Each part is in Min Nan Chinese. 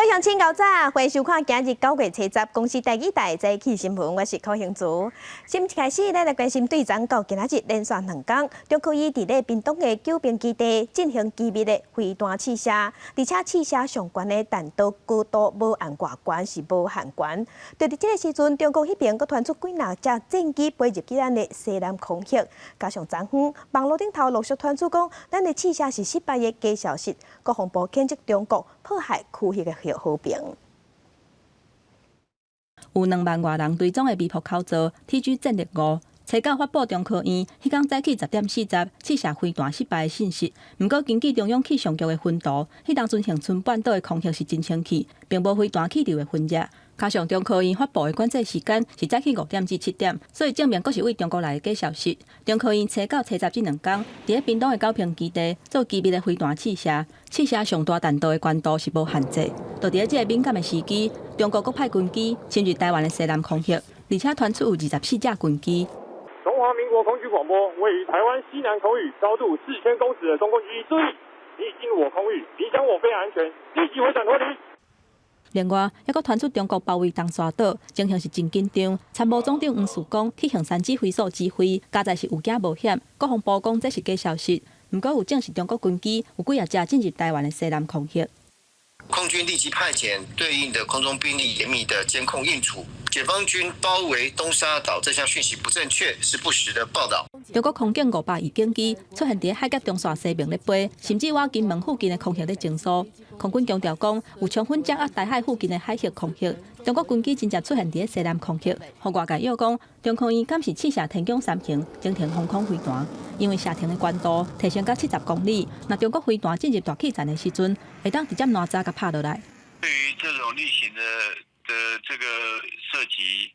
鄉親𠢕早，歡迎收看今日9月70公視台語台早起新聞，我是柯興祖。先開始，咱來關心對昨到今仔日連續兩工，中科院佇咧屏東的九爿基地進行機密的飛彈試射，而且試射上懸的彈道高度無按外懸，是無限懸。就佇這个時陣，中國彼爿閣傳出幾若隻戰機飛入去咱的西南空域，加上昨昏網路頂頭陸續傳出講，咱的試射是失敗的假消息，國防部譴責中國破壞區域的和平。有2萬外人追蹤的微博口座 TG 戰力五，初九發布中科院彼工早起10點40試射飛彈失敗的信息。毋過根據中央氣象局的分圖，彼當陣恆春半島的空域是真清氣，並無飛彈氣流的痕跡。加上中科院發布的管制時間是早起5點至7點，所以證明閣是對中國來的假消息。中科院初九、初十這兩工，佇咧屏東的九爿基地做機密的飛彈試射，試射上大彈道的懸度是無限制。就佇咧這个敏感的時機，中國閣派軍機侵入台灣的西南空域，而且傳出有24架軍機。中華民國空軍廣播，位於台灣西南空域，高度4000公尺的中共軍機，注意，你已進入我空域，影響我飛行安全，立即回轉脫離。另外，抑閣傳出中國包圍東沙島，情形是真緊張。參謀總長黃樹光去衡山指揮所指揮，佳哉是有驚無險。國防部講這是假消息，毋過有證實中國軍機有幾若架進入台灣的西南空域。空軍立即派遣對應的空中兵力嚴密的監控應處。解放軍包圍東沙島這項訊息不正確，是不實的報道。中國空警500預警機出現佇海峽中線西面咧飛，甚至倚金門附近的空域咧穿梭。空軍強調講，有充分掌握台海附近的海域空域。中國軍機真正出現佇西南空域，予外界臆講，中科院敢是試射天弓三型中程防空飛彈，因為射程的懸度提升到70公里，若中國飛彈進入大氣層的時陣，會當直接爛渣共拍落來。對於這種例行的這個涉及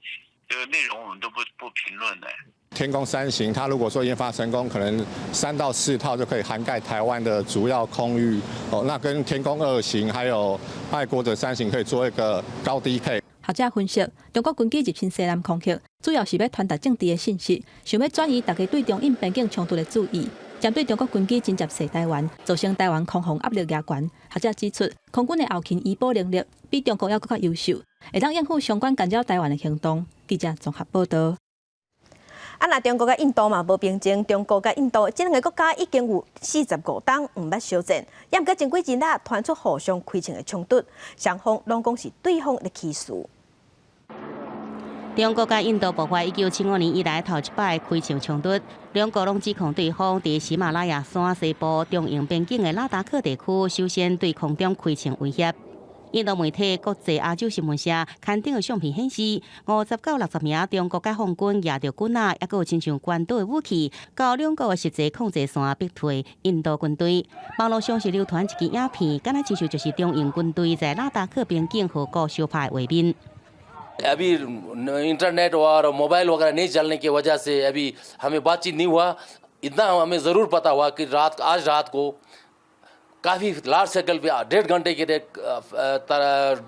的內容，我們都不評論的。天弓三型，它如果說研發成功，可能3到4套就可以涵蓋台灣的主要空域。哦，那跟天弓二型還有愛國者三型可以做一個高低配。學者分析，中國軍機入侵西南空域，主要是欲傳達政治的信息，想欲轉移大家對中印邊境衝突的注意。針對中國軍機侵襲西台灣，造成台灣空防壓力加懸。學者指出，空軍的後勤醫保能力比中國猶閣較優秀，會當應付相關干擾台灣的行動。記者綜合報道。啊，若中國佮印度嘛無平靜，中國佮印度這兩个國家已經有45冬毋捌相戰，也毋過前幾日啊傳出互相開槍的衝突，雙方攏講是對方咧起事。中國佮印度爆發1975年以來頭一擺開槍衝突，兩國攏指控對方佇喜馬拉雅山西部中印邊境的拉達克地區首先對空中開槍威脅。印度媒體國際亞洲新聞社刊登的相片顯示，50到60名中國解放軍攑著棍仔，抑閣有親像關刀的武器，到兩國的實際控制線逼退印度軍隊。網路上是流傳一支影片，敢若親像就是中印軍隊在拉達克邊境河谷相拍的畫面。 अभी इंटरनेट और मोबाइल वगैरह नहीं चलने की वजह से अभी हमें बातचीत नहीं हुआ। इतना हमें ज़रूर पता हुआ कि रात आज रात को काफ़ी लार्ज सर्कल पे डेढ़ घंटे के तरह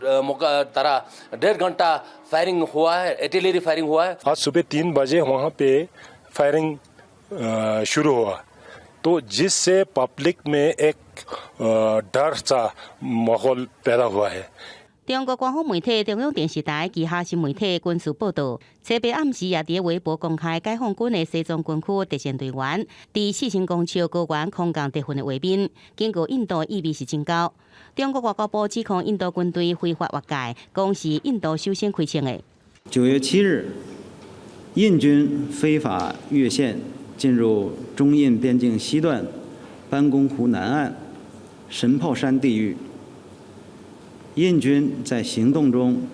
1.5 घंटा फायरिंग हुआ है, आर्टिलरी फायरिंग हुआ है। आज सुबह 3 बजे वहाँ पे फायरिंग शुरू हुआ, तो जिससे पब्लिक में एक डर सा माहौल पैदा हुआ है। 中國官方媒體中央電視台旗下新媒體軍事報道，初八暗時也佇微博公開解放軍的西藏軍區特戰隊員佇4000公尺高原空降特訓的畫面，警告印度意味是真高。中國外交部指控印度軍隊非法越界，講是印度首先開槍的。9月7日，印軍非法越線進入中印邊境西段班公湖南岸神炮山地域。印軍在行動中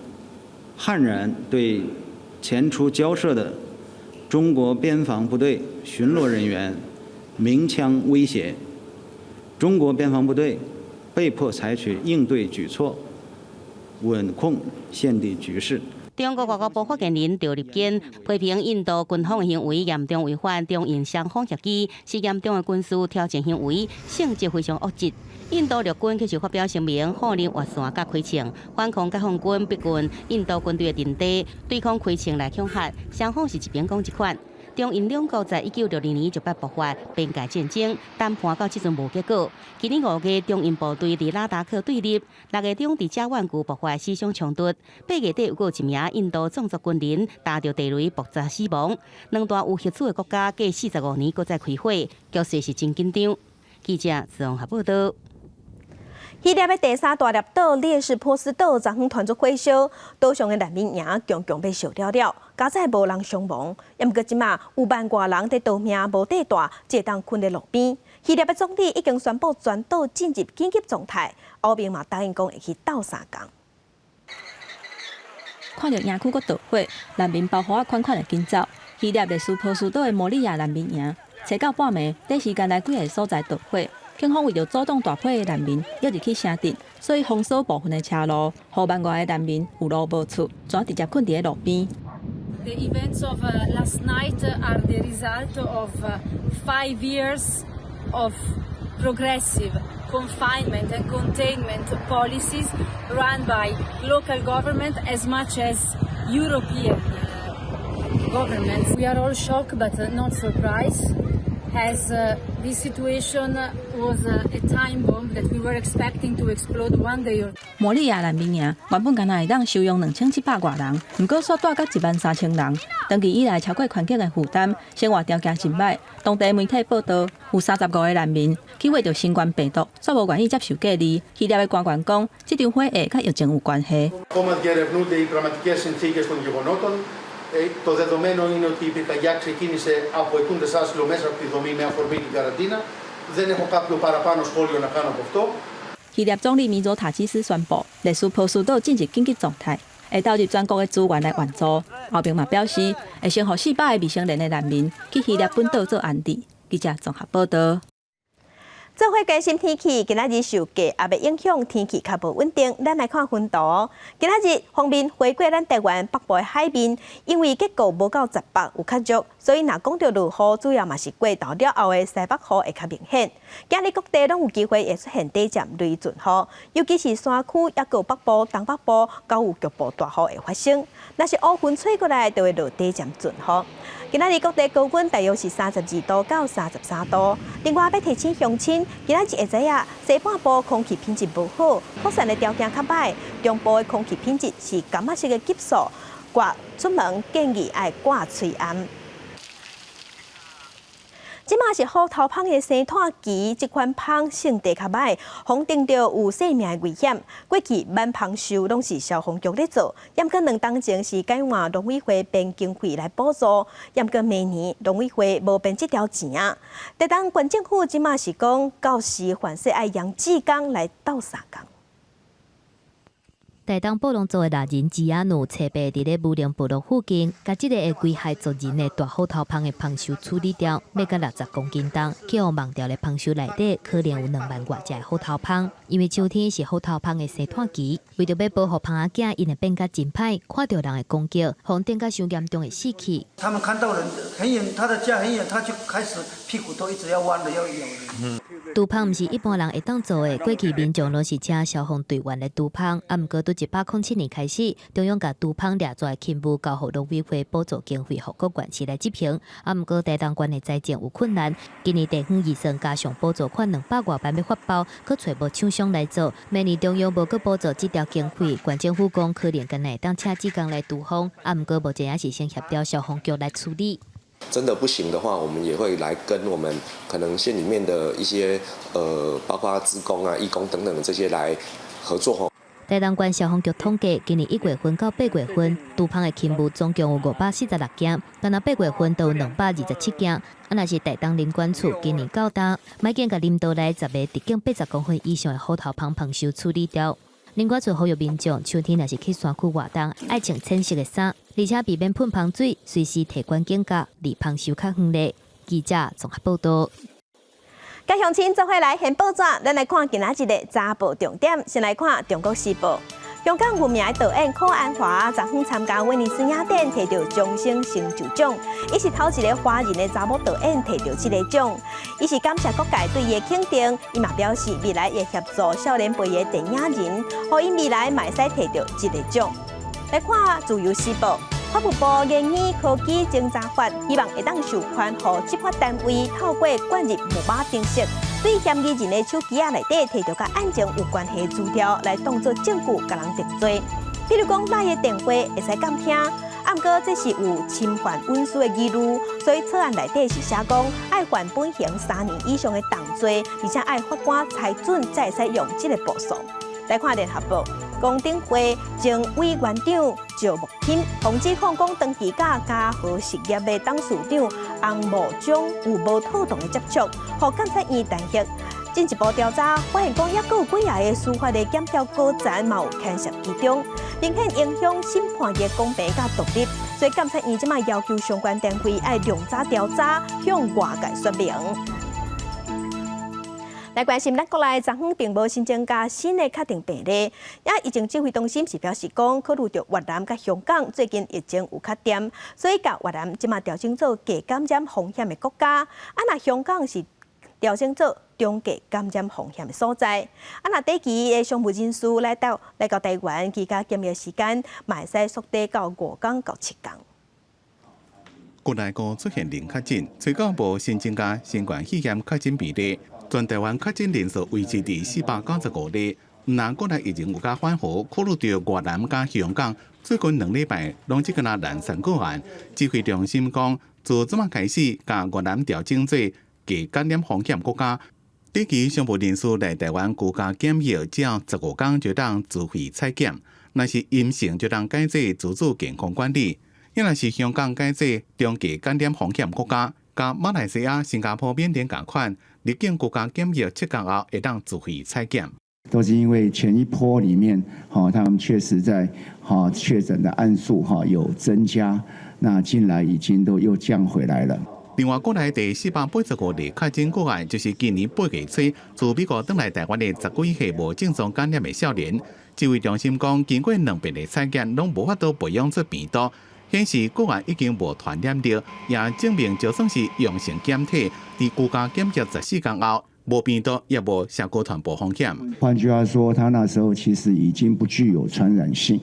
悍然對前出交涉的中國邊防部隊巡邏人員鳴槍威脅，中國邊防部隊被迫採取應對舉措，穩控現地局勢。中國外交部發言人趙立堅批評印度軍方的行為嚴重違反中印雙方協議，是嚴重的軍事挑戰行為，性質非常惡質。印度陸軍卻是發表聲明，否認越線佮開槍，反控解放軍逼近印度軍隊的陣地，對空開槍來恐嚇，雙方是一邊講一款。中印兩國在1962年就捌爆發邊界戰爭，談判到這陣無結果。今年5月，中印部隊佇拉達克對立，6月中佇加萬區爆發死傷衝突，8月底有閣一名印度藏族軍人踏著地雷爆炸死亡。兩大有核子的國家隔45年閣再開火，局勢是真緊張。記者綜合報道。希臘的第三大粒島列斯波斯島昨昏傳出火燒，島上的難民營強強欲燒了了，佳哉無人傷亡。毋過這馬有萬外人佇逃命無地蹛，只會當睏佇路邊。希臘的總理已經宣布全島進入緊急狀態，歐盟嘛答應講會去鬥相共。看著營區閣著火，難民包袱仔款款的緊走。希臘列斯波斯島的摩利亞難民營，初九半暝，短時間內幾个所在著火。警方為著阻擋大批的難民湧入去城鎮，所以封鎖部分的車路，予萬外的難民有路無出，怎直接睏佇咧路邊。 The events of last night are the result of 5 years of progressive confinement and containment policies run by local government as much as European governments. We are all shocked but not surprised, as this situation was a time bomb that we were expecting to explode one day or 摩利亞難民營原本干焦會當收容2700外人，毋過煞蹛到1萬3000人。長期以來超過環境的負擔，生活條件真䆀。當地媒體報道，有35個難民去穢著新冠病毒，煞無願意接受隔離。希臘的官員講，這場火會佮疫情有關係。 Ακόμα διερευνούνται οι πραγματικές συνθήκες των γεγονότων. Το δεδομένο είναι ότι η πυρκαγιά ξεκίνησε από αιτούντες άσυλο μέσα από τη δομή με αφορμή την καραντίνα. Δεν έχω κάποιο παραπάνω σχόλιο να κάνω από αυτό. 希臘總理米佐塔基斯宣布，列斯波斯島進入緊急狀態，會投入全國的資源來援助。歐盟嘛表示，會先予400個未成年的難民去希臘本島做安置。記者綜合報道。做伙關心天氣，今仔日受低壓的影響，天氣較無穩定。咱來看雲圖。今仔日鋒面飛過咱台灣北部的海面，因為結構無夠雜白，有較弱，所以若講著落雨，主要嘛是過晝了後的西北雨會較明顯。今日各地攏有機會會出現短暫雷陣雨，尤其是山區抑閣北部、東北部，較有局部大雨會發生。若是烏雲吹過來，就會落短暫陣雨。今仔日各地高溫大約是32度到33度。另外，欲提醒鄉親，今仔日會知影西半部空氣品質無好，擴散的條件較䆀，中部的空氣品質是柑仔色的級數，掛出門建議愛掛喙罨。這馬是虎頭蜂的生湠期，這款蜂性地較䆀，予叮著有性命的危險。過去挽蜂收攏是消防局咧做，毋過2冬前是改換農委會編經費來補助，毋過明年農委會無編這條錢啊。台東縣政府這馬是講，到時凡勢愛用志工來鬥相共。台東布農族的獵人吉亞努，初八佇咧武陵部落附近，共這個會危害族人的大虎頭蜂的蜂蟀處理掉，欲到60公斤重，去予網牢的蜂蟀內底可能有2萬外隻虎頭蜂。因為秋天是虎頭蜂的生湠期，為著欲保護蜂仔囝，𪜶會變甲真歹，看著人會攻擊，予叮甲傷嚴重會死去。他們看到人很遠，他的家很遠，他就開始屁股都一直要彎的，要咬人。除蜂毋是一般人會當做的，過去民眾攏是請消防隊員來除蜂，啊，毋過對107年開始，中央共除蜂獵蛇的勤務交予農委會補助經費，予各縣市來執行。啊，毋過台東縣的財政有困難，今年地方預算加上補助款200外萬欲發包，閣揣無廠商來做。明年中央無閣補助這條經費，縣政府講可能干焦會當請志工來除蜂，啊，毋過目前也是先協調消防局來處理。真的不行的話，我們也會來跟我們可能縣裡面的一些包括志工啊、義工等等的這些來合作吼。台東縣消防局統計，今年1月份到8月份，除蜂的勤務總共有546件，干焦八月份就有227件。啊，若是台東林管處今年到今，已經共林道內10個直徑80公分以上的虎頭蜂蜂蟀處理掉。林管處呼籲民眾，秋天若是去山區活動，愛穿淺色的衫，而且避免噴蜂水，隨時提懸警覺，離蜂蟀較遠咧。記者綜合報道。佮鄉親做伙來掀報紙，咱來看今仔日的早報重點。先來看《中國時報》。香港有名的導演許鞍華昨昏參加威尼斯影展，摕著終身成就獎。伊是頭一个華人的查某導演摕著這个獎。伊是感謝各界對伊的肯定。伊嘛表示未來會協助少年輩的電影人，予𪜶未來嘛會使摕著這个獎。來看《自由時報》。法務部研擬科技偵查法，希望會當授權予執法單位透過灌入密碼程式，對嫌疑人的手機仔內底提著佮案情有關係的資料來當做證據，共人定罪。比如講，來的電話會使監聽，啊，毋過這是有侵犯隱私的疑慮，所以草案內底是寫講，愛犯本刑3年以上的重罪，而且愛法官裁准才會使用這个步數。來看聯合報，公聽會前委員長趙木钦，予指控講長期佮嘉禾實業的董事長洪慕璋有無妥當的接觸，予監察院彈劾。進一步調查發現，講猶閣有幾个司法的檢調高層嘛有牽涉其中，明顯影響審判的公平佮獨立，所以監察院這擺要求相關單位愛量早調查，向外界說明。來關心咱國內昨昏並無新增加新的確診病例，也疫情指揮中心是表示講，考慮著越南佮香港最近疫情有較恬，所以共越南這擺調整做低感染風險的國家。啊，若香港是調整做中低感染風險的所在。啊，若短期的商務人士來到台灣，居家檢疫時間嘛會使縮短到5工到7工。國內閣出現零確診，初九無新增加新冠肺炎確診病例，全台灣確診人數維持佇495例。毋但國內疫情有較緩和，考慮著越南佮香港最近2禮拜攏只敢若零星個案，指揮中心講，自這擺開始，共越南調整做低感染風險國家。短期商務人士來台灣居家檢疫，只要15工就當自費採檢，若是陰性就當改做自主健康管理。抑若是香港改做中低感染風險國家，佮馬來西亞、新加坡、緬甸仝款，入境居家檢疫7工後會當自費採檢。都是因為前一波裡面，哈，他們確實在哈確診的案數哈有增加，那近來已經都又降回來了。另外，國內第485例確診個案，就是今年8月初自美國轉來台灣的10幾歲無症狀感染的少年。指揮中心講，經過兩遍的採檢，攏無法度培養出病毒，顯示個案已經無傳染力，也證明就算是陽性檢體，佇居家檢疫14工後，無病毒也無社區傳播風險。換句話說，他那時候其實已經不具有傳染性。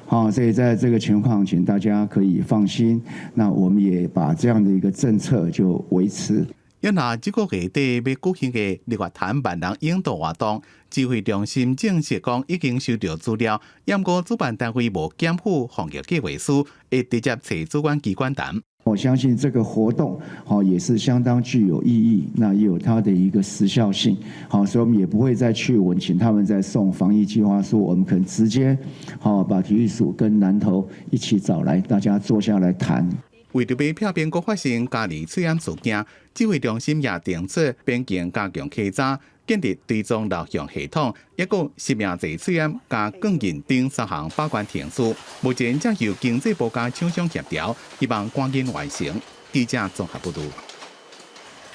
好，所以在這個情況，請大家可以放心。那我們也把這樣的一個政策就維持。抑若這個月底欲舉行的日月潭萬人泳渡活動，指揮中心證實講已經收到資料，毋過主辦單位無檢附防疫計劃書，會直接揣主管機關談。我相信這個活動，好也是相當具有意義，那也有它的一個時效性，好，所以我們也不會再去問，請他們再送防疫計劃書，我們可能直接，好把體育署跟南投一起找來，大家坐下來談。為著欲避免閣發生嘉義喙罨事件，指揮中心也定出邊境加強稽查，建立追蹤錄像系統，抑閣實名制喙罨佮鋼印等三項把關程序。目前正由經濟部佮廠商協調，希望趕緊完成。記者綜合報導。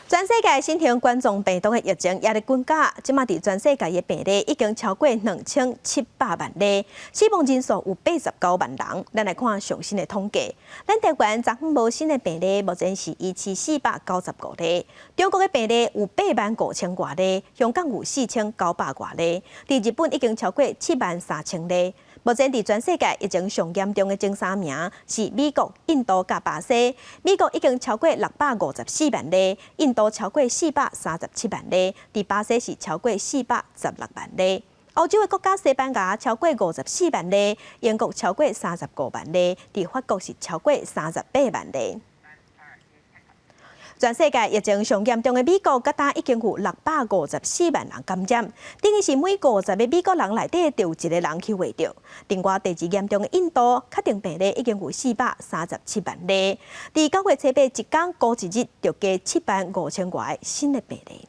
全世界新型冠狀病毒的疫情也咧滾加，這馬佇全世界的病例已經超過2700萬例，死亡人數有89萬人。咱來看上新的統計，咱台灣昨昏無新的病例，目前是1495例。中國的病例有8萬5千外例，香港有4900外例，佇日本已經超過7萬3千例。目前佇全世界疫情上嚴重的前三名是美國、印度佮巴西。美國已經超過654萬例，印度超過437萬例，佇巴西是超過416萬例。歐洲的國家西班牙超過54萬例，英國超過35萬例，佇法國是超過38萬例。全世界疫情上嚴重的美國，佮今已經有654萬人感染，等於是每50個美國人內底就有一個人去罹著。另外，第二嚴重的印度，確定病例已經有437萬例。佇9月初八一工孤一日就加7萬5千外新的病例。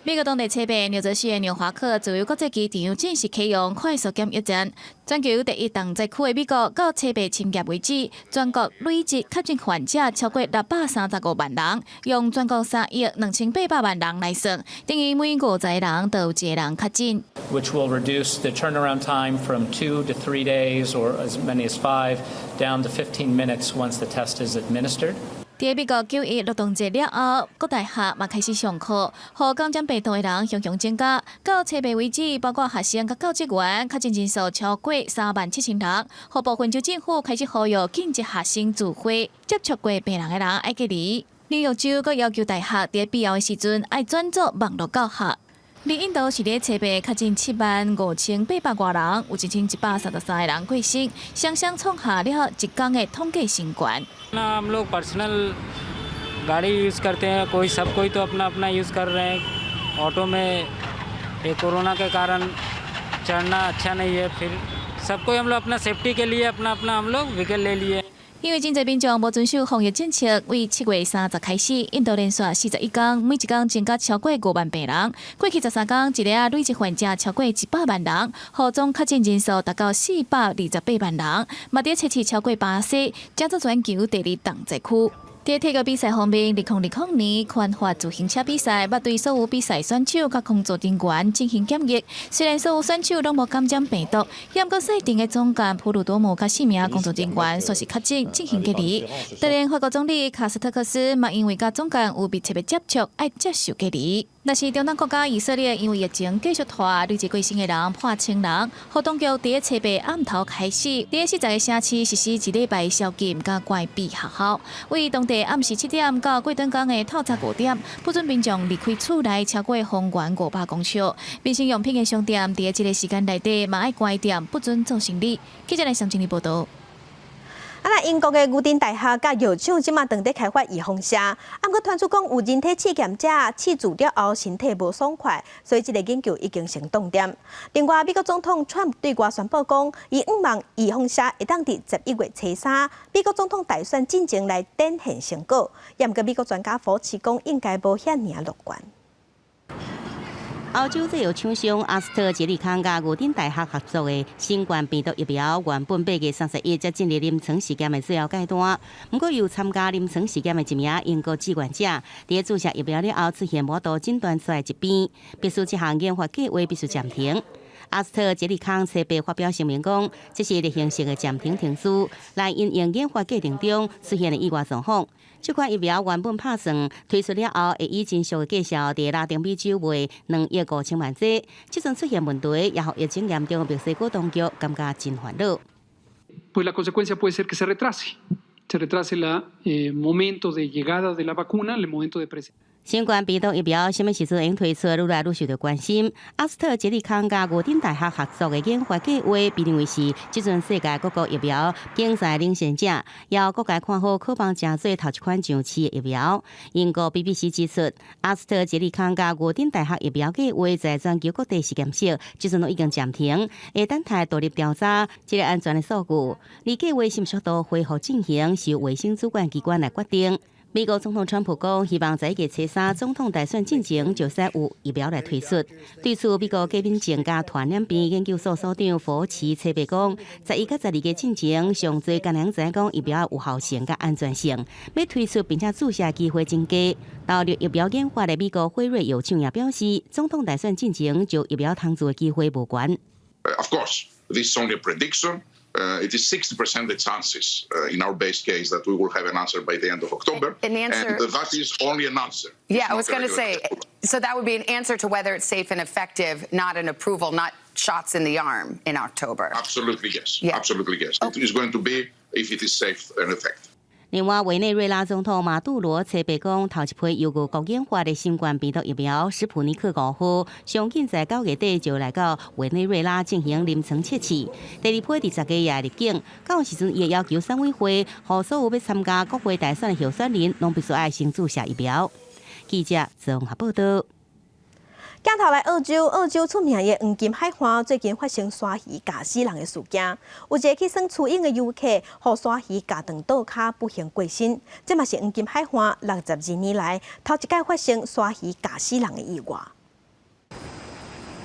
美國當地初八，紐澤西的紐華克自由國際機場正式啟用快速檢疫站。全球第一重災區的美國，到初八深夜為止，全國累計確診患者超過635萬人，用全國3億2800萬人來算，等於每50個人就有一個人確診。 Which will reduce the turnaround time from 2 to 3 days or as many as 5 down to 15 minutes once the test is administered. 佇美國9·11勞動節了後，各大學嘛開始上課，予感染病毒的人雄雄增加。到初八為止，包括學生佮教職員，確診人數超過37,000人。予部分州政府開始呼籲禁止學生聚會，接觸過病人的人愛隔離。紐約州閣要求大學佇必要的時陣愛轉做網路教學。而印度是佇初八確診75,800外人，有1133個人過身，雙雙創下了一工的統計新高。那हम लोग पर्सनल गाड़ी यूज़ करते हैं, कोई सब कोई तो अपना अपना यूज़ कर रहे हैं। ऑटो में ये कोरोना के कारण चढ़ना अच्छा नहीं है। फिर सब कोई हम लोग अपना सेफ्टी के लिए अपना अपना हम लोग व्हीकल ले लिए。因為真濟民眾無遵守防疫政策，為7月30開始，印度連續41工，每一工增加超過5萬病人。過去13工，一日累計患者超過100萬人，予總確診人數達到428萬人，嘛佇測試超過巴西，成做全球第二重災區。佇體育比賽方面，2020年環法自行車比賽，欲對所有比賽選手佮工作人員進行檢疫。雖然所有選手攏無感染病毒，毋過賽程的總監普魯多姆佮四名工作人員煞是確診進行隔離。就連法國總理卡斯特克斯嘛，因為佮總監有密切的接觸，愛接受隔離。若是中東國家以色列，因為疫情繼續拖，累計過身的人破千人。予當局佇初八暗頭開始，佇40個城市實施一禮拜宵禁佮關閉學校。為當地暗時7點到過轉工的透早5點，不准民眾離開厝內超過方圓500公尺。民生用品的商店佇這个時間內底嘛愛關店，不准做生理。記者來上整理報道。啊，那英國的牛津大學佮藥廠這馬正佇開發預防射，啊，毋過傳出講有人體試驗者試注了後身體無爽快，所以這个研究已經先凍定。另外，美國總統川普對外宣布講，伊向望預防射會當佇11月初三，美國總統大選進前來展現成果。也毋過美國專家福奇講，應該無遐爾樂觀。歐洲製藥廠商阿斯特捷利康佮牛津大學合作的新冠病毒疫苗，原本8月31才進入臨床試驗的最後階段。毋過，有參加臨床試驗的一名英國志願者，佇注射疫苗了後出現無法度診斷出來疾病，必須這項研發計劃必須暫停。阿斯特捷利康初八發表聲明講，這是例行性的暫停程序，來因應研發過程中出現的意外狀況。這款疫苗原本拍算推出了後，會以真俗的價數佇拉丁美洲賣2億5千萬劑，這陣出現問題，也予疫情嚴重的墨西哥當局感覺真煩惱。 Pues la consecuencia puede ser que se retrase, se retrase la momento de llegada de la vacuna, el momento de presentar. 新冠病毒疫苗啥物時陣會推出，愈來愈受到關心。阿斯特捷利康佮牛津大學合作的研發計劃，被認為是這陣世界各國疫苗競賽領先者，也予各界看好可望成做頭一款上市的疫苗。英國 BBC 指出，阿斯特捷利康佮牛津大學疫苗計劃在全球各地實驗室，這陣攏已經暫停，會等待獨立調查這个安全的數據。而計劃是毋是都恢復進行，是由衛生主管機關來決定。美國總統川普講，希望在11月初三總統大選進前，就使有疫苗來推出。對此，美國過敏症佮傳染病研究所所長福奇初八講，11佮12月進前，上濟敢若知講疫苗有效性佮安全性，欲推出並且注射機會真低。投入疫苗研發的美國輝瑞藥廠也表示，總統大選進前就疫苗通做的機會無懸。 Of course, this is only a prediction. It is 60% the chances in our base case that we will have an answer by the end of October. An answer. And that is only an answer. Yeah, I was going to say, so that would be an answer to whether it's safe and effective, not an approval, not shots in the arm in October. Absolutely, yes. Absolutely, yes. It is going to be if it is safe and effective. 另外，委內瑞拉總統馬杜羅初八講，頭一批由俄國研發的新冠病毒疫苗史普尼克5號，上緊在9月底就來到委內瑞拉進行臨床測試。第二批佇10月也入境，到時陣伊會要求選委會，予所有欲參加國會大選的候選人，攏必須愛先注射疫苗。記者綜合報道。鏡頭來澳洲，澳洲出名的黃金海岸最近發生鯊魚咬死人的事件，有一个去耍趨影的遊客，予鯊魚咬斷倒跤，不幸過身。這嘛是黃金海岸62年來頭一擺發生鯊魚咬死人的意外。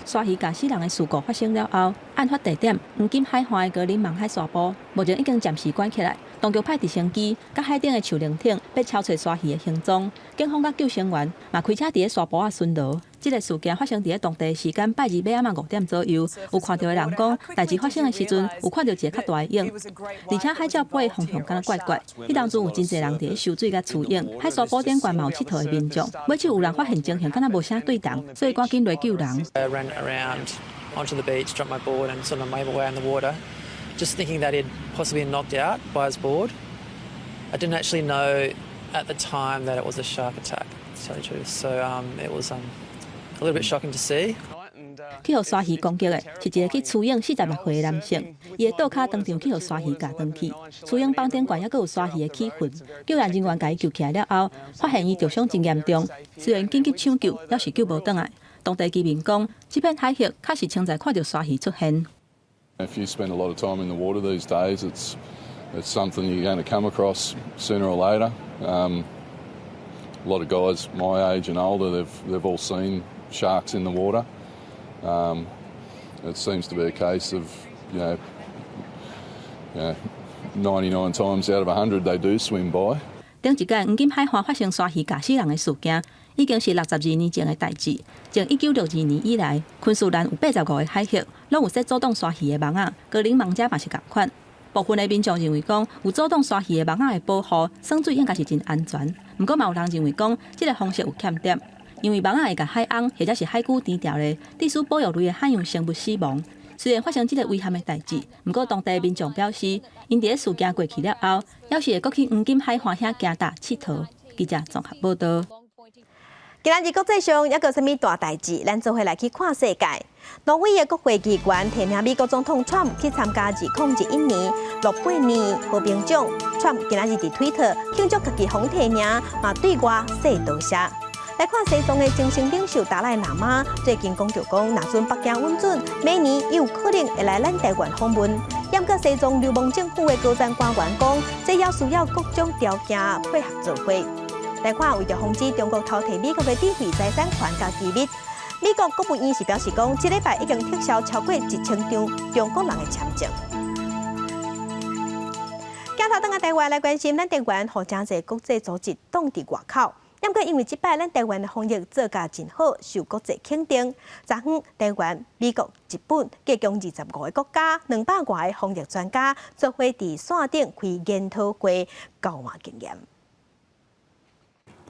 鯊魚咬死人的事故發生了後，案發地點黃金海岸的格林望海沙埔，目前已經暫時關起來。當局派直升機佮海頂的樹靈艇，欲搜揣鯊魚的行蹤。警方佮救生員嘛開車佇咧沙埔仔巡邏。這个事件發生佇咧當地時間拜二欲暗5點左右，有看著的人講，代誌發生的時陣有看著一个較大的影，而且海鳥飛的方向敢若怪怪。彼當陣有真濟人佇咧游水佮蜍泳，海沙埔頂懸嘛有𨑨迌的民眾，尾手有人發現情形敢若無啥對同，所以趕緊落救人。 I ran around onto the beach, dropped my board, and sort of made my way in the water, just thinking that he'd possibly been knocked out by his board. I didn't actually know at the time that it was a shark attack, to tell you the truth. So it was a little bit shocking to see. 去予鯊魚攻擊的是一个去蜍泳46歲的男性，伊的倒跤當場去予鯊魚咬斷去，蜍泳枋頂懸猶閣有鯊魚的齒痕。救援人員共伊救起來了後，發現伊著傷真嚴重，雖然緊急搶救，猶是救無轉來。當地居民講，這片海域確實常在看著鯊魚出現。 If you spend a lot of time in the water these days, it's something you're going to come across sooner or later. A lot of guys my age and older, they've all seen sharks in the water. It seems to be a case of 99 times out of 100 they do swim by. 頂一擺黃金海岸發生鯊魚咬死人的事件，已經是62年前的代誌。從1962年以來，昆士蘭有85個海域，攏有設阻擋鯊魚的網仔，高齡網遮嘛是仝款。部分的民眾認為講，有阻擋鯊魚的網仔的保護，耍水應該是真安全。毋過嘛有人認為講，這个方式有欠點，因為網仔會共海翁或者是海龜纏牢咧，致使保育類的海洋生物死亡。雖然發生這个遺憾的代誌，毋過當地民眾表示，𪜶佇咧事件過去了後，猶是會閣去黃金海岸遐行踏𨑨迌。記者綜合報導。今仔日國際上猶閣有啥物大代誌？咱做伙來去看世界。挪威的國會議員提名美國總統川普去參加2021年諾貝爾和平獎。川普今仔日佇推特慶祝家己予提名，嘛對外說多謝。來看西藏的精神領袖達賴喇嘛最近講著講，若准北京允准，明年伊有可能會來咱台灣訪問。毋過西藏流亡政府的高層官員講，這猶需要各種條件配合做伙。來看，為著防止中國偷提美國的智慧財產權佮機密，美國國務院是表示講，這禮拜已經撤銷超過1000張中國人的簽證。鏡頭轉來台灣來關心，咱台灣予誠濟國際組織擋佇外口。毋過因為這擺咱台灣的防疫做甲真好，受國際肯定。昨昏，台灣、美國、日本，共計25個國家，200外個防疫專家，做伙佇線頂開研討會，交換經驗。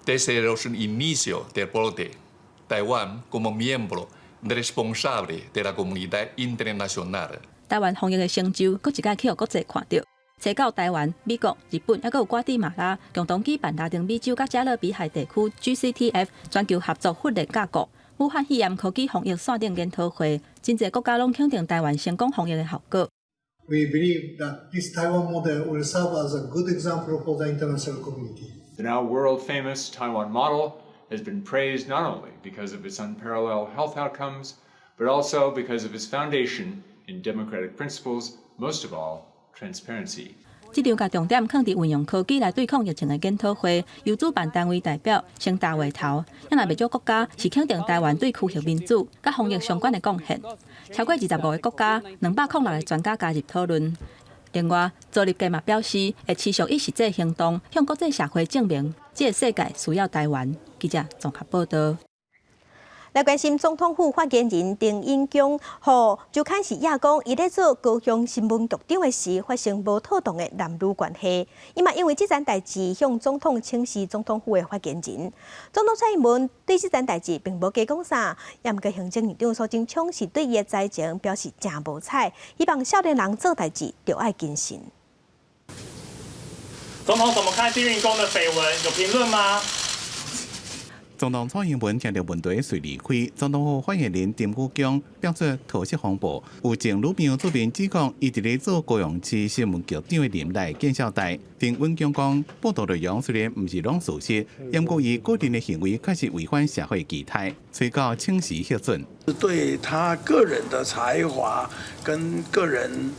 Desde los inicios del brote, Taiwán, como miembro responsable de la comunidad internacional，台灣防疫的成就，閣一擺去予國際看著。初九台灣、美國、日本，猶閣有瓜地馬拉共同舉辦拉丁美洲佮加勒比海地區 GCTF 全球合作訓練架構武漢肺炎科技防疫線頂研討會，真濟國家攏肯定台灣成功防疫的效果。 We believe that this Taiwan model will serve as a good example for the international community. The now world famous Taiwan model has been praised not only because of its unparalleled health outcomes, but also because of its foundation in democratic principles, most of all, transparency. 這場共重點放佇運用科技來對抗疫情的研討會，由主辦單位代表先搭話頭，也若袂少國家是肯定台灣對區域民主佮防疫相關的貢獻。超過25個國家、206個專家加入討論。另外，趙立堅嘛表示，會持續以實際行動向國際社會證明，這个世界需要台灣。記者綜合報導。來關心總統府發言人陳允恭，予周刊誌指講，伊咧做高雄新聞局長的時，發生無妥當的男女關係。伊嘛因為這層代誌向總統請辭總統府的發言人。總統蔡英文對這層代誌並無加講啥，也毋過行政院長蘇貞昌是對伊的才情表示誠無彩，希望少年人做代誌著愛謹慎。總統怎麼看丁允恭的緋聞？有評論嗎？總統蔡英文聽著問題隨離開，總統府發言人陳宇恭爆出桃色風暴，有前女朋友出面指控，伊佇咧做高雄市新聞局長的任內見笑代。陳允恭講，報道內容雖然毋是攏事實，毋過伊個人的行為確實違反社會期待，催告請辭核准。對他個人的才華跟個人，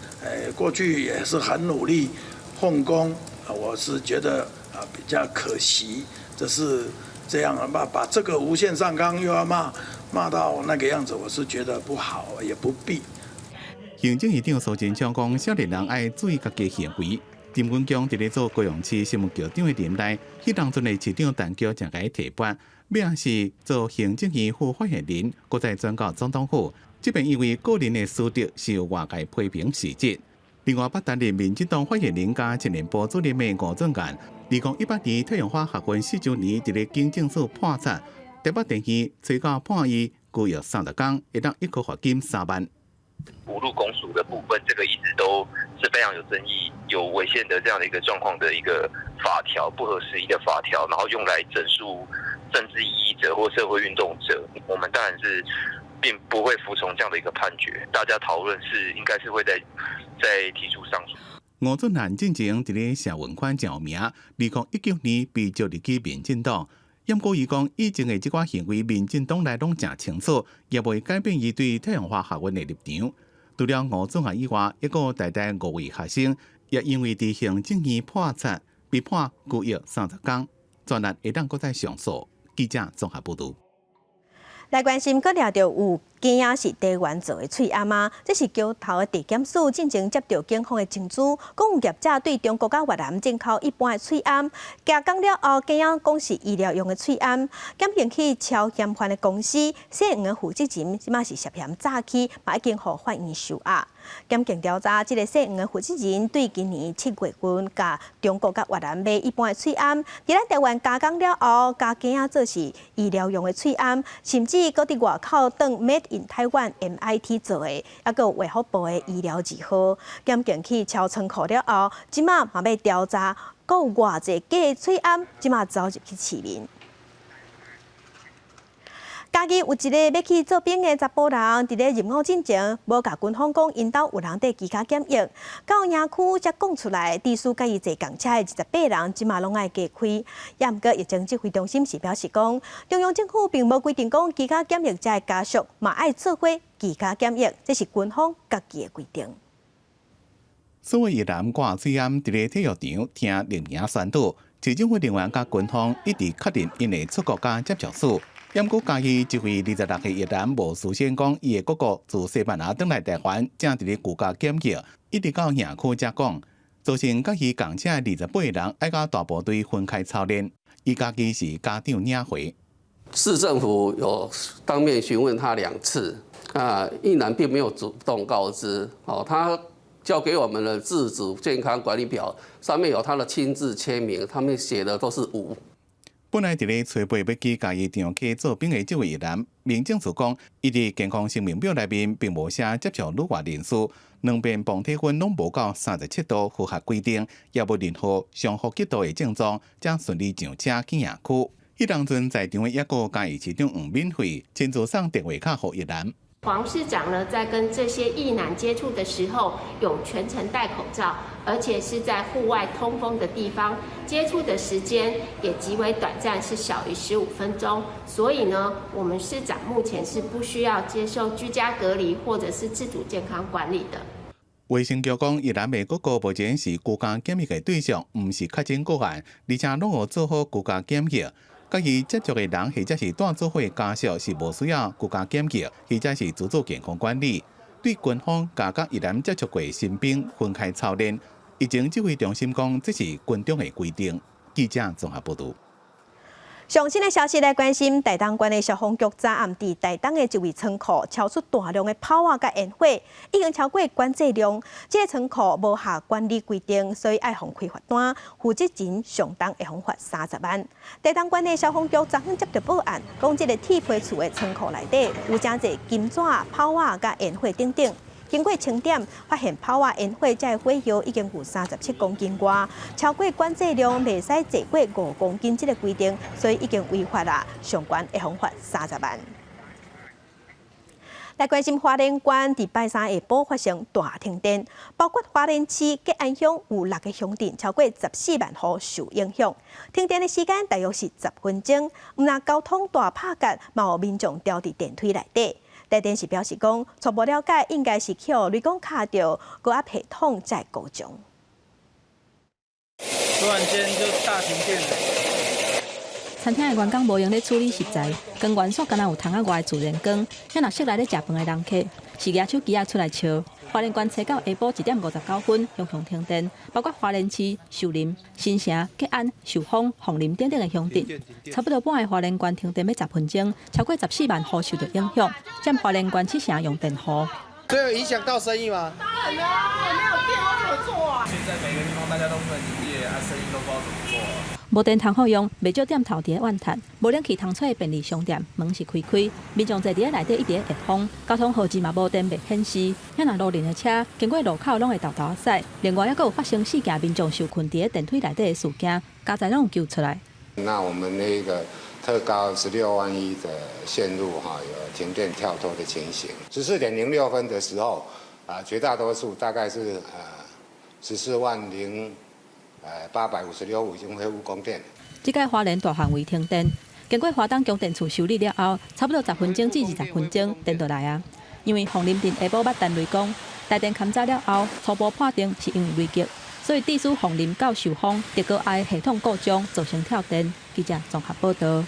過去也是很努力奉公，我是覺得啊比較可惜，這是。這樣啊，把這個無限上綱又要罵罵到那個樣子，我是覺得不好，也不必。行政院長蘇貞昌講，少年人愛注意家己行為，陳文強佇咧做高雄市新聞局長的任內，彼當陣的市長陳菊誠共伊提拔，尾仔是做行政院副發言人，閣再轉到總統府。這擺因為個人的私德受外界批評辭職。另外，捌擔任民進黨發言人佮青年部主任的吳俊翰，2018年太陽花學運4週年，佇咧警政署破產，台北地院催告判伊拘役30工，會當一科罰金3萬。侮辱公署的部分，這個一直都是非常有爭議、有違憲的這樣的一個狀況的一個法條，不合時宜的法條，然後用來整肅政治異議者或社會運動者，我們當然是並不會服從這樣的一個判決。大家討論是應該是會再提出上訴。吳俊翰進前佇咧社運圈誠有名，2019年被召入去民進黨。毋過伊講以前的這寡行為，民進黨內攏誠清楚，也袂改變伊對太陽花學運的立場。除了吳俊翰以外，一個台大五位學生也因為佇行政院破產，被判拘役30工，全案會當閣再上訴。記者綜合報導。來關心，閣掠著有羹仔是台灣做的喙罨嗎？這是橋頭的地檢署進前接著警方的情資，講有業者對中國佮越南進口一般的喙罨，加工了後，羹仔講是醫療用的喙罨，檢驗去超嫌犯的公司，姓黃的負責人這馬是涉嫌詐欺，嘛已經予法院收押。檢警調查，這个姓黃的負責人對今年7月份，共中國佮越南買一般的喙罨，佇咱台灣加工了後，共羹仔做是醫療用的喙罨，甚至閣佇外口當 Made in Taiwan MIT 做的，抑閣有衛福部的醫療字號。檢警去抄倉庫了後，這馬嘛欲調查，閣有偌濟假喙罨，這馬走入去市面。嘉義有一个欲去做兵的查埔人，佇咧入伍進前，無共軍方講𪜶兜有人佇居家檢疫，到營區才講出來，致使佮伊坐仝車的28人，這馬攏愛隔開。也毋過疫情指揮中心是表示講，中央政府並無規定講居家檢疫者的家屬嘛愛做伙居家檢疫，這是軍方家己的規定。所謂役男掛喙罨，佇咧體育場聽列營宣導，市政府人員佮軍方一直確認𪜶的出國佮接觸史。毋過嘉義這位26歲役男無事先講，伊的哥哥自西班牙轉來台灣，正佇咧居家檢疫，一直到營區才講，造成佮伊仝車的28人愛佮大部隊分開操練。伊家己是家長領回。市政府有當面詢問他兩次，啊，役男並沒有主動告知，哦，他交給我們的自主健康管理表上面有他的親自簽名，他們寫的都是無。本來佇咧初八欲去嘉義長溪做兵的這位役男，民政處講，伊佇健康聲明表內面並無寫接觸旅外人士，兩遍磅體溫攏無到37度，符合規定，也無任何上呼吸道的症狀，才順利上車去營區。彼當陣在場的抑閣嘉義市長黃敏惠親自送電話卡予役男。黃市長呢，在跟這些役男接觸的時候，有全程戴口罩，而且是在戶外通風的地方，接觸的時間也極為短暫，是小於15分鐘。所以呢，我們市長目前是不需要接受居家隔離或者是自主健康管理的。衛生局講，役男的哥哥目前是居家檢疫的對象，毋是確診個案，而且攏有做好居家檢疫。佮伊接觸的人或者是蹛做伙家屬是無需要居家檢疫，或者是自主健康管理。對軍方共佮役男接觸過新兵分開操練，疫情指揮中心講這是軍中的規定。記者綜合報導。上新的消息來關心，台東縣的消防局昨暗佇台東的一位倉庫抄出大量的炮仔佮煙火，已經超過管制量。這个倉庫無合管理規定，所以愛予開罰單，負責人上重會予罰30萬。台東縣的消防局昨昏接著報案，講這个鐵皮厝的倉庫內底有誠濟金紙、炮仔佮煙火等等。經過清點，發現炮仔、煙火這火藥已經有37公斤外，超過管制量，袂使濟過5公斤這个規定，所以已經違法啦。上懸會予罰30萬。來關心花蓮縣，佇拜三下晡發生大停電，包括花蓮市吉安鄉有六个鄉鎮，超過14萬戶受影響。停電的時間大約是10分鐘，毋但交通大拍結，嘛有民眾牢佇電梯內底。台電是表示講，初步了解應該是予雷公敲著高壓系統才會故障。突然間就大停電了。餐廳的員工無閒咧處理食材，光源煞敢若有窗仔外的自然光，遐若室內咧食飯的人客是舉手機仔出來笑。花蓮縣初九下晡1點59分，鄉鄉停電，包括花蓮市、秀林、新城、吉安、壽豐、鳳林等等的鄉鎮。差不多半个花蓮縣停電欲10分鐘，超過14萬戶受到影響，佔花蓮縣七成用電戶。這有影響到生意嗎？當然啦，沒有電我怎麼做啊？現在每個地方大家都不能營業，啊，生意都不知道怎麼做。無電通好用，袂少店頭佇咧怨嘆；無冷氣通吹的便利商店門是開開，民眾坐佇咧內底一直咧熱風，交通號誌嘛無電袂顯示。遐若路人的車經過路口攏會沓沓仔駛。另外，猶閣有發生四件民眾受困佇咧電梯內底的事件，家財攏有救出來。那我們那個特高16萬1的線路哈，有停電跳脫的情形。14點06分的時候，啊，絕大多數大概是14萬零856戶已經恢復供電。這擺花蓮大範圍停電，經過花東供電處修理了後，差不多10分鐘至20分鐘電就來啊。因為鳳林鎮下晡捌彈雷公，台電勘查了後，初步判定是因為雷擊，所以致使鳳林到壽豐特高壓系統故障，造成跳電。記者綜合報道。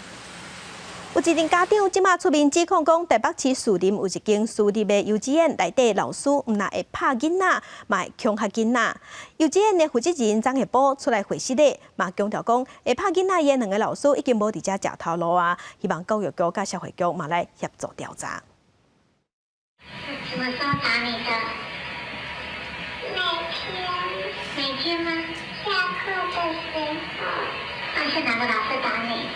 有一陣家長這馬出面指控講，台北市士林有一間私立的幼稚園內底老師毋但會拍囡仔，嘛會恐嚇囡仔。幼稚園的負責人張下波出來回釋咧，嘛強調講，會拍囡仔的兩个老師已經無佇遮食頭路啊，希望教育局佮社會局嘛來協助調查。什麼時候打你的？每天，每天嗎？下課的時候。那是哪個老師打你？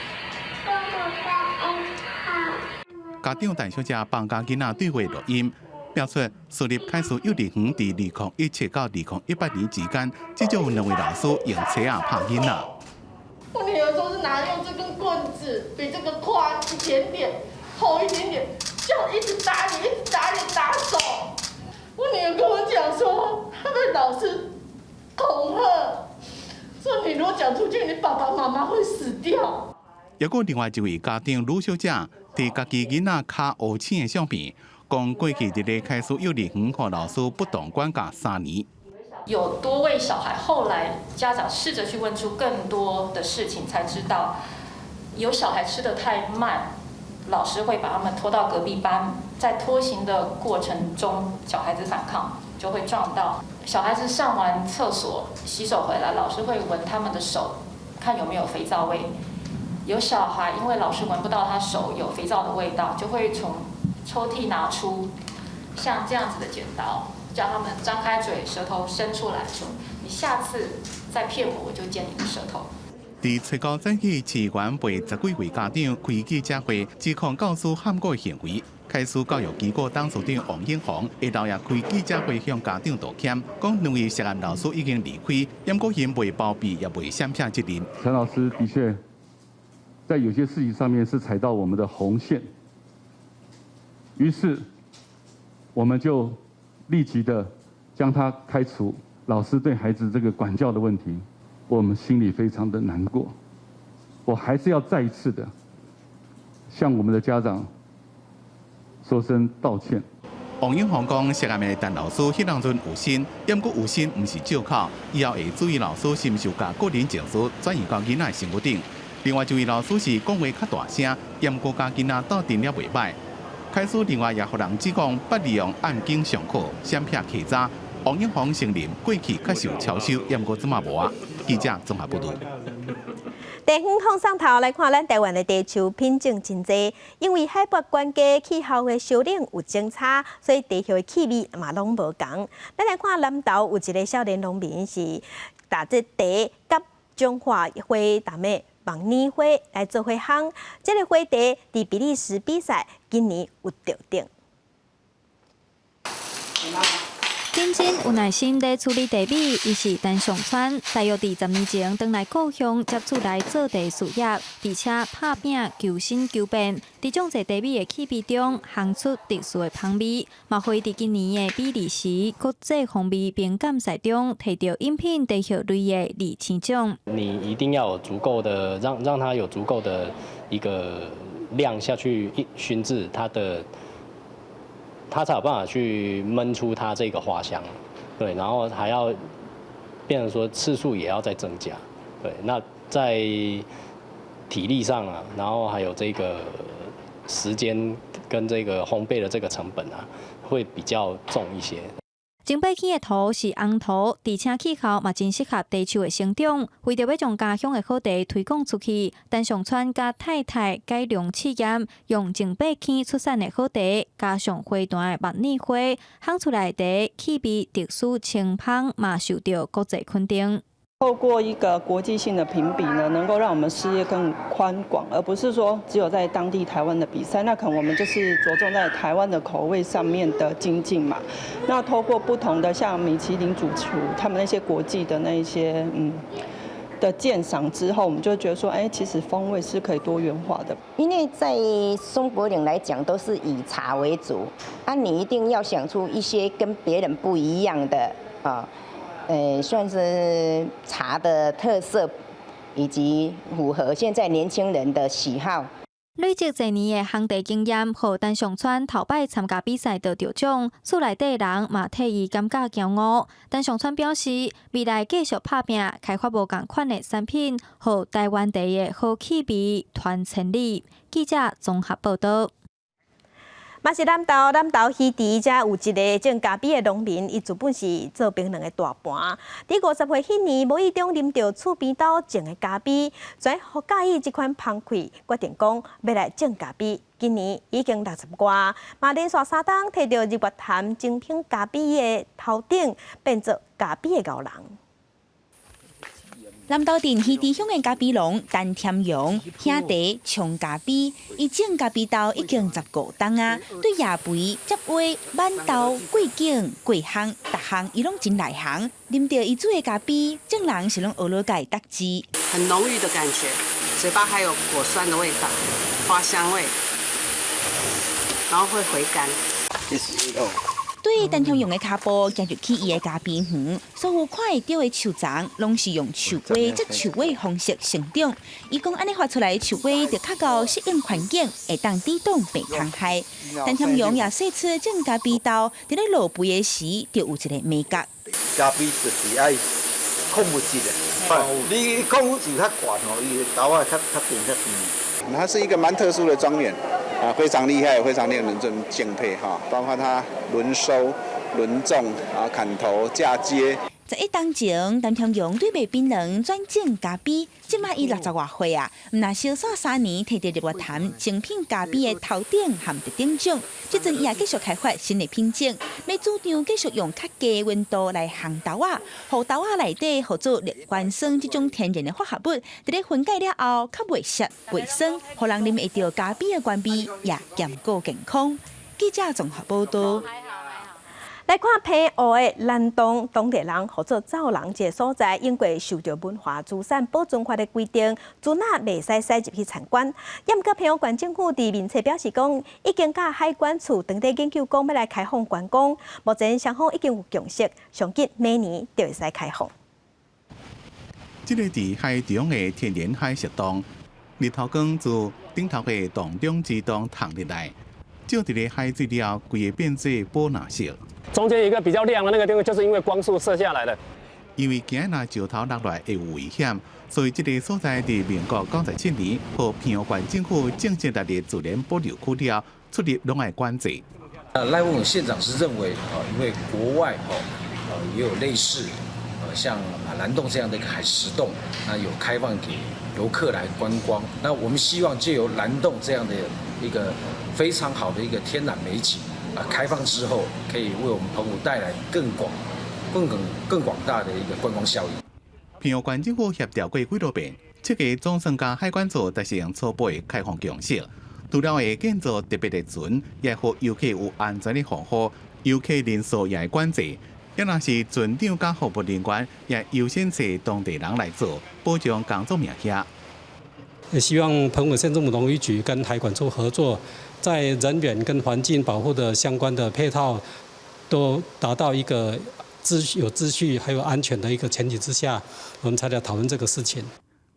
家長陳小姐幫教囡仔對話錄音，表出私立凱思幼兒園佇2017到2018年之間，至少有兩位老師用錘仔拍囡仔。我女兒說是拿用這根棍子，比這個寬一點點，厚一點點，就一直打你，一直打你，打手。我女兒跟我講說，她被老師恐嚇，說你如果講出去，你爸爸媽媽會死掉。抑閣另外一位家長呂小姐，佇家己囡仔跤烏青的相片，講過去佇咧凱思幼兒園予老師不當管教3年。有多位小孩後來家長試着去問出更多的事情，才知道有小孩吃得太慢，老師會把他們拖到隔壁班，在拖行的過程中，小孩子反抗就會撞到。小孩子上完廁所洗手回來，老師會聞他們的手，看有沒有肥皂味。有小孩因為老師聞不到他手有肥皂的味道，就會從抽屜拿出像這樣子的剪刀，叫他們張開嘴，舌頭伸出來，說：你下次再騙我，我就剪你的舌頭。佇初九早起，市議員陪十幾位家長開記者會，指控教師喊過行為。凱思教育機構董事長王永紅下晝也開記者會向家長道歉，講兩位涉案老師已經離開，毋過𪜶袂包庇，也袂閃避責任。陳老師的確在有些事情上面是踩到我們的紅線，於是我們就立即的將他開除。老師對孩子這個管教的問題，我們心裡非常的難過。我還是要再一次的向我們的家長說聲道歉。王永紅講，涉案的陳老師彼當陣有薪，毋過有薪毋是藉口，以後會注意老師是毋是有共個人情緒轉移到囡仔身軀頂。另外一位老師是講話較大聲，毋過共囡仔鬥陣了袂䆀。凱思另外也予人指控捌利用暗間上課、閃避稽查。王永紅承認過去確實有超收，毋過這馬無啊。記者綜合報導。地方放送頭來看，咱台灣的茶樹品種真濟，因為海拔懸低、氣候的燒冷有相差，所以茶葉的氣味嘛攏無仝。咱來看南投有一个少年農民是打這茶佮彰化花澹的望年花來做伙烘，這个花茶佇比利時比賽，今年有得獎。認真有耐心地處理茶米，伊是陳尚川，大約佇10年前轉來故鄉接觸來做茶事業，而且拍拚求新求變，佇種植茶米的氣味中，烘出特殊的香味，嘛予伊佇今年的比利時國際風味評鑑賽中，提著飲品茶葉類的二星獎。你一定要有足夠的，讓它有足夠的一個量下去一燻製它的。它才有辦法去燜出它這個花香，對，然後還要變成說次數也要再增加，對，那在體力上啊，然後還有這個時間跟這個烘焙的這個成本啊，會比較重一些。松柏坑的土是紅土，而且氣候嘛真適合茶樹的生長。為著欲將家鄉的好茶推廣出去，陳上川佮太太改良試驗，用松柏坑出產的好茶，加上花壇的蜜花，烘出來的茶氣味特殊清芳，嘛受著國際肯定。透過一個國際性的評比呢，能夠讓我們事業更寬廣，而不是說只有在當地台灣的比賽。那可能我們就是着重在台灣的口味上面的精進嘛。那透過不同的像米其林主廚，他們那些國際的那一些的鑑賞之後，我們就覺得說，哎，其實風味是可以多元化的。因為在松柏嶺來講，都是以茶為主，啊，你一定要想出一些跟別人不一樣的啊。算是茶的特色，以及符合現在年輕人的喜好。累積濟年的烘茶經驗，予陳上川頭擺參加比賽就得獎，厝內底人嘛替伊感覺驕傲。陳上川表示，未來繼續拍拚，開發無仝款的產品，予台灣茶的好氣味傳千里。記者綜合報道。嘛是南投，南投魚池遮有一个種咖啡的農民，伊自本是做檳榔的大盤。佇50歲彼年，無意中啉著厝邊兜種的咖啡，才予佮意這款香氣，決定講欲來種咖啡。今年已經60外，嘛連續三冬提著日月潭精品咖啡的頭頂，變做咖啡的熬人。南投鎮魚池鄉的咖啡農陳添榮兄弟沖咖啡，伊種咖啡豆已經15冬啊，對椰肥、接花、挽豆、過境、過烘，逐項伊攏真內行。啉著伊煮的咖啡，眾人是攏學落共伊搭舌。很濃郁的感覺，嘴巴還有果酸的味道，花香味，然後會回甘。對陳添榮的跤步行入去伊的咖啡園，所有看會著的樹叢，攏是用樹瓜接樹尾方式成長。伊講按呢發出來的樹瓜，就較夠適應環境，會當抵擋病蟲害。陳添榮也說出種咖啡豆，佇咧落肥的時，就有一个眉角。咖啡就是愛礦物質的，你礦物質較懸吼，伊的豆仔較較甜較甜。它是一個蠻特殊的莊園。啊，非常厲害，非常令人尊敬佩哈！包括它輪收、輪種啊、砍頭、嫁接。 11冬前，陳添榮對賣檳榔轉種咖啡，這馬伊60外歲啊，毋但相紲3年提著日月潭精品咖啡的頭頂和特等獎。這陣伊也繼續開發新的品種，欲主張繼續用較低溫度來烘豆仔，予豆仔內底號做綠原酸這種天然的化合物，佇咧分解了後，較袂澀袂酸，予人啉會著咖啡的原味，也兼顧健康。記者綜合報道。來看澎湖的藍洞，當地人號做走廊這个所在，因為受著文化資產保存法的規定，船仔袂使駛入去參觀。毋過澎湖縣政府佇面冊表示講，已經佮海關處當地研究講欲來開放觀光，目前雙方已經有共識，上緊明年就會使開放。這个佇海中的天然海蝕洞，日頭光自頂頭的洞中之洞透入來，照佇咧海水了，規个變做寶藍色。中間一個比較亮的那個地方，就是因為光束射下來的。因為驚若石頭落來會有危險，所以這个所在佇民國97年，予澎湖縣政府正式列入自然保留區了，出入攏愛管制。賴文縣長是認為，啊，因為國外哦，也有類似，像藍洞這樣的一個海蝕洞，那有開放給遊客來觀光。那我們希望藉由藍洞這樣的一個非常好的一個天然美景。啊，開放之後可以為我們澎湖帶來更廣、更廣、更廣大的一個觀光效益。澎湖縣政府協調過幾多遍，這個總算佮海關處達成初步的開放共識。除了會建造特別的船，也予遊客有安全的防護，遊客人數也會管制。抑若是船長佮服務人員，也優先揣當地人來做，保障工作名聲。也希望澎湖縣政府農漁局跟海管處合作，在人員跟環境保護的相關的配套都達到一個秩序、有秩序還有安全的一個前提之下，我們才來討論這個事情。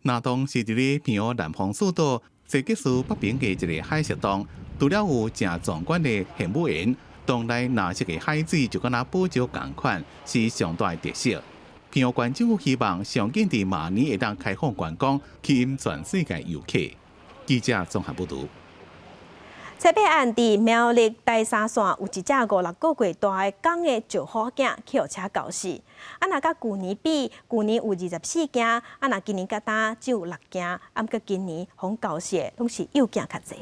藍洞是佇咧澎湖南方四島西吉斯北邊的一个海蝕洞，除了有誠壯觀的玄武岩，洞內藍色的海水就敢若寶石仝款，是上大的特色。澎湖縣政府希望上緊佇明年會當開放觀光，吸引全世界遊客。記者綜合報導。冊八暗佇苗栗台三線有一隻五六個月大的公的石虎囝去予車軋死。啊，若佮舊年比，舊年有24件，啊，若今年佮今只有六件，啊，毋過今年予軋死的攏是幼囝較濟。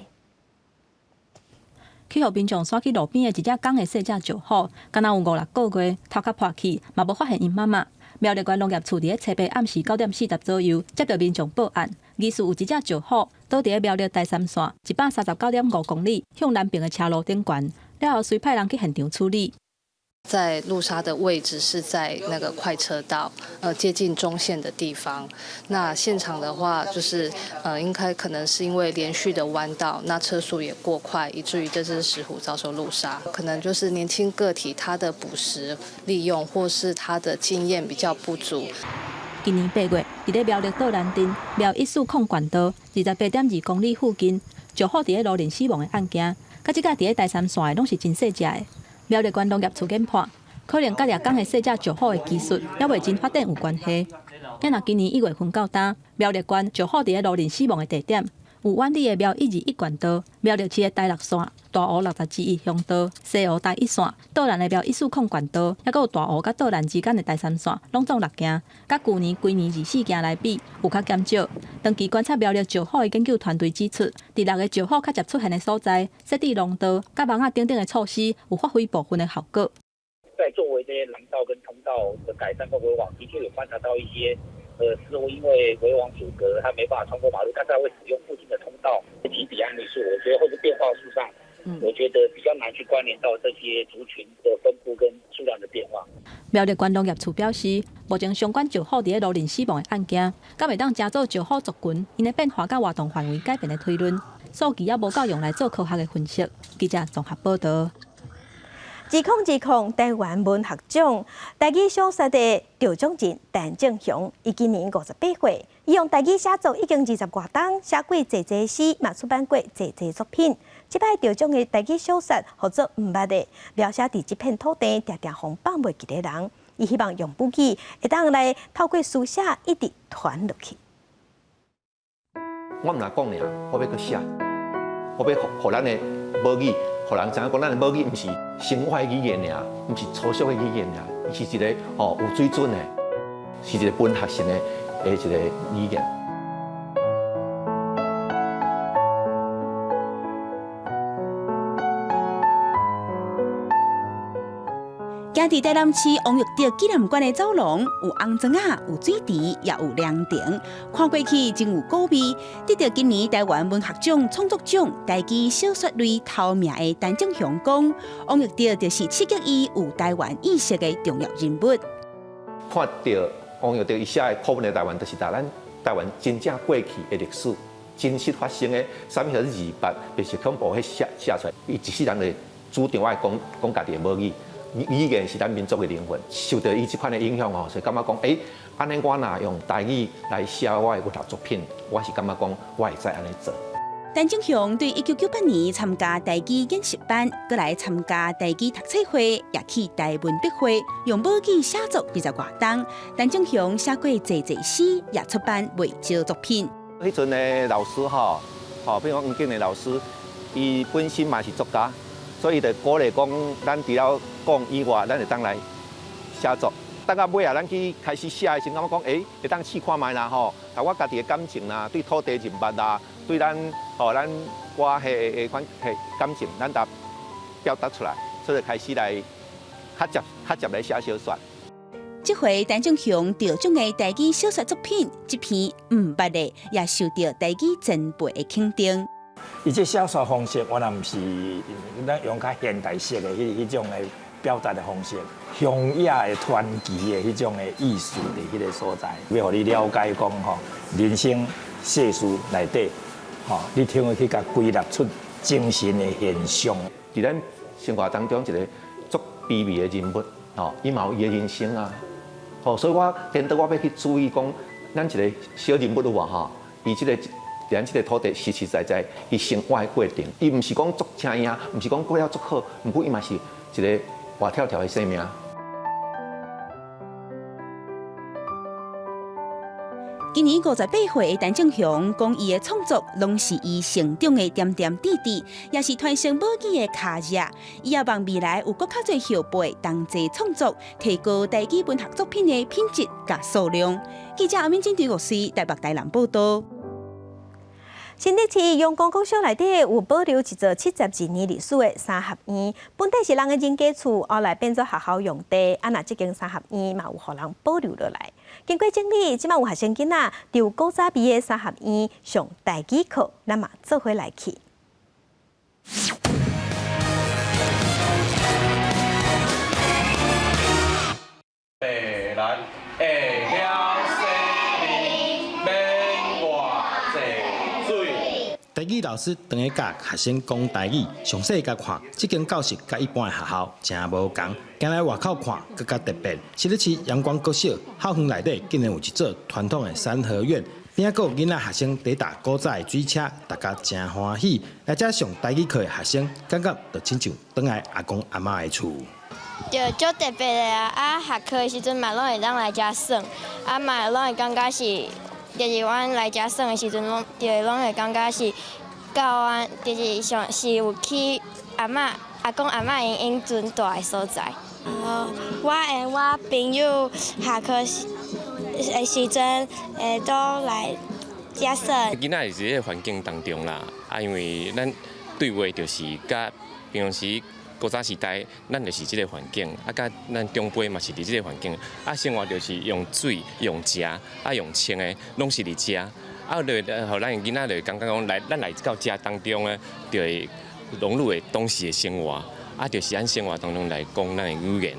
去予民眾徙去路邊的一隻公的細隻石虎，敢若有五六個月，頭殼破去，嘛無發現𪜶媽媽。苗栗縣農業處佇咧初八暗時9點40左右接到民眾報案，疑似有一隻石虎倒佇咧苗栗台三線139.5公里向南邊的車路頂懸，了後隨派人去現場處理。在路殺的位置是在那個快車道，接近中線的地方。那現場的話，就是應該可能是因為連續的彎道，那車速也過快，以至於這隻石虎遭受路殺。可能就是年輕個體他的捕食利用或是他的經驗比較不足。今年8月，佇咧苗栗道南鎮苗一四空縣道28.2公里附近，石虎佇咧路面死亡的案件，佮這個佇咧台三線的攏是真細隻的。苗栗縣農業處研判，可能佮掠公的細隻石虎的技術猶未真發展有關係。啊若今年1月份到今，苗栗縣石虎佇咧路面死亡的地點，有苑裡的苗121縣道、苗栗市的台六線、大湖60之1鄉道、西湖台一線、道南的苗140縣道，猶閣有大湖佮道南之間的台三線，攏總六件，佮舊年規年24件來比，有較減少。長期觀察苗栗石虎的研究團隊指出，佇六个石虎較捷出現的所在，設置廊道、佮網仔等等的措施，有發揮部分的效果。在作為這些廊道跟通道的改善或圍網，的確有觀察到一些，似乎因為圍網阻隔，它沒辦法穿過馬路，但是它會使用附近的通道。幾筆案例數，我覺得或是變化數上，我覺得比較難去關聯到這些族群的分布跟數量的變化。苗栗縣農業處表示，目前相關石虎佇咧路面死亡的案件，敢會當成做石虎族群𪜶的變化佮活動範圍改變的推論，數據猶無夠用來做科學的分析。記者綜合報導。2020台灣文學獎台語小說的得獎人陳正雄，伊今年58歲，伊用台語寫作已經20外冬，寫過濟濟詩，嘛出版過濟濟作品。這擺得獎的台語小說號做毋捌的，描寫佇這片土地定定予放袂記的人。伊希望用母語會當來透過書寫一直傳落去。我毋若講爾，我欲閣寫，我欲予咱的母語，予人知影講咱的母語毋是生活的語言爾，毋是粗俗的語言爾，伊是一個有水準的，是一個文學性的一個語言。行佇台南市王育德紀念館的走廊，有紅磚仔，有水池，也有涼亭，看過去真有古味。得著今年台灣文學獎創作獎台語小說類頭名的陳正雄講，王育德就是刺激伊有台灣意識的重要人物。看著王育德伊寫的苦悶的台灣，就是咱台灣真正過去的歷史，真實發生的，啥物叫做28白色恐怖，彼寫出來，伊一世人就主張愛講講家己的母語。語言是咱民族的靈魂，受著伊這款的影響吼，所以感覺講，欸，按呢我若用台語來寫我的文學作品，我是感覺講我會使按呢做。陳正雄對1998年參加台語研習班，閣來參加台語讀冊會，也去台文筆會，用母語寫作20外冬。陳正雄寫過濟濟詩，也出版袂少作品。彼陣的老師吼，吼，比如講黃景的老師，伊本身嘛是作家。所以就鼓勵講，咱除了講以外，咱會當來寫作。等到尾仔，咱去開始寫的時陣，感覺講，欸，會當試看覓啦吼。啊，我家己的感情啦，對土地人物啦，對咱吼咱歌彼个款彼感情，咱都表達出來，所以開始來較捷較捷來寫小說。這回陳正雄得獎的台語小說作品，這篇毋捌的，也受著台語前輩的肯定。伊這小說方式，原來毋是咱用較現代式的彼種的表達的方式，鄉野的傳奇的彼種的意思佇彼个所在，欲予你了解講吼，人生世事內底，吼，你通會去共歸納出精神的現象。佇咱生活當中，一個足卑微的人物，吼，伊嘛有伊的人生啊，吼，所以我顛倒我欲去注意講，咱一個小人物有無吼，伊這個。咱這個土地實實在在，伊生活的過程，伊毋是講足精英，毋是講過了足好，毋過伊嘛是一個活跳跳的生命。今年58歲的陳正雄講，伊的創作攏是伊成長的點點滴滴，也是傳承母語的跤跡。伊也望未來有閣較濟後輩同齊創作，提高台語文學作品的品質佮數量。記者阿敏珍、張國水台北、台南報道。新竹市陽光國小內底有保留一座72年歷史的三合院，本底是人的人家厝，後來變做學校用地。啊，若這間三合院嘛有予人保留落來。經過整理，這馬有學生囡仔佇古早味的三合院上台語課，咱嘛做伙來去。台語老師當咧教學生講台語，詳細共看，這間教室佮一般的學校誠無仝，行來外口看，閣較特別。新竹市陽光國小校園內底竟然有一座傳統的三合院，邊仔閣有囡仔學生佇搭古早的水車，大家誠歡喜。來遮上台語課的學生，感覺就親像轉來阿公阿嬤的厝。對，足特別的啊！啊，下課的時陣嘛，攏會當來遮耍，啊嘛攏會感覺是。就是阮來遮耍的時陣，攏就攏會感覺是到阮，就是像是有去阿嬤、阿公、阿嬤𪜶𪜶陣蹛的所在。我和我朋友下課的時陣會都來遮耍。囡仔是佇這個環境當中啦，啊，因為咱對話就是佮平常時。古早時代，咱就是這個環境，啊，佮咱長輩嘛是佇這個環境，啊，生活就是用水、用食、啊，用穿的，攏是佇遮，啊，就予咱囡仔就感覺講來，咱來到遮當中呢，就會融入的當時的生活，啊，就是按生活當中來講咱的語言。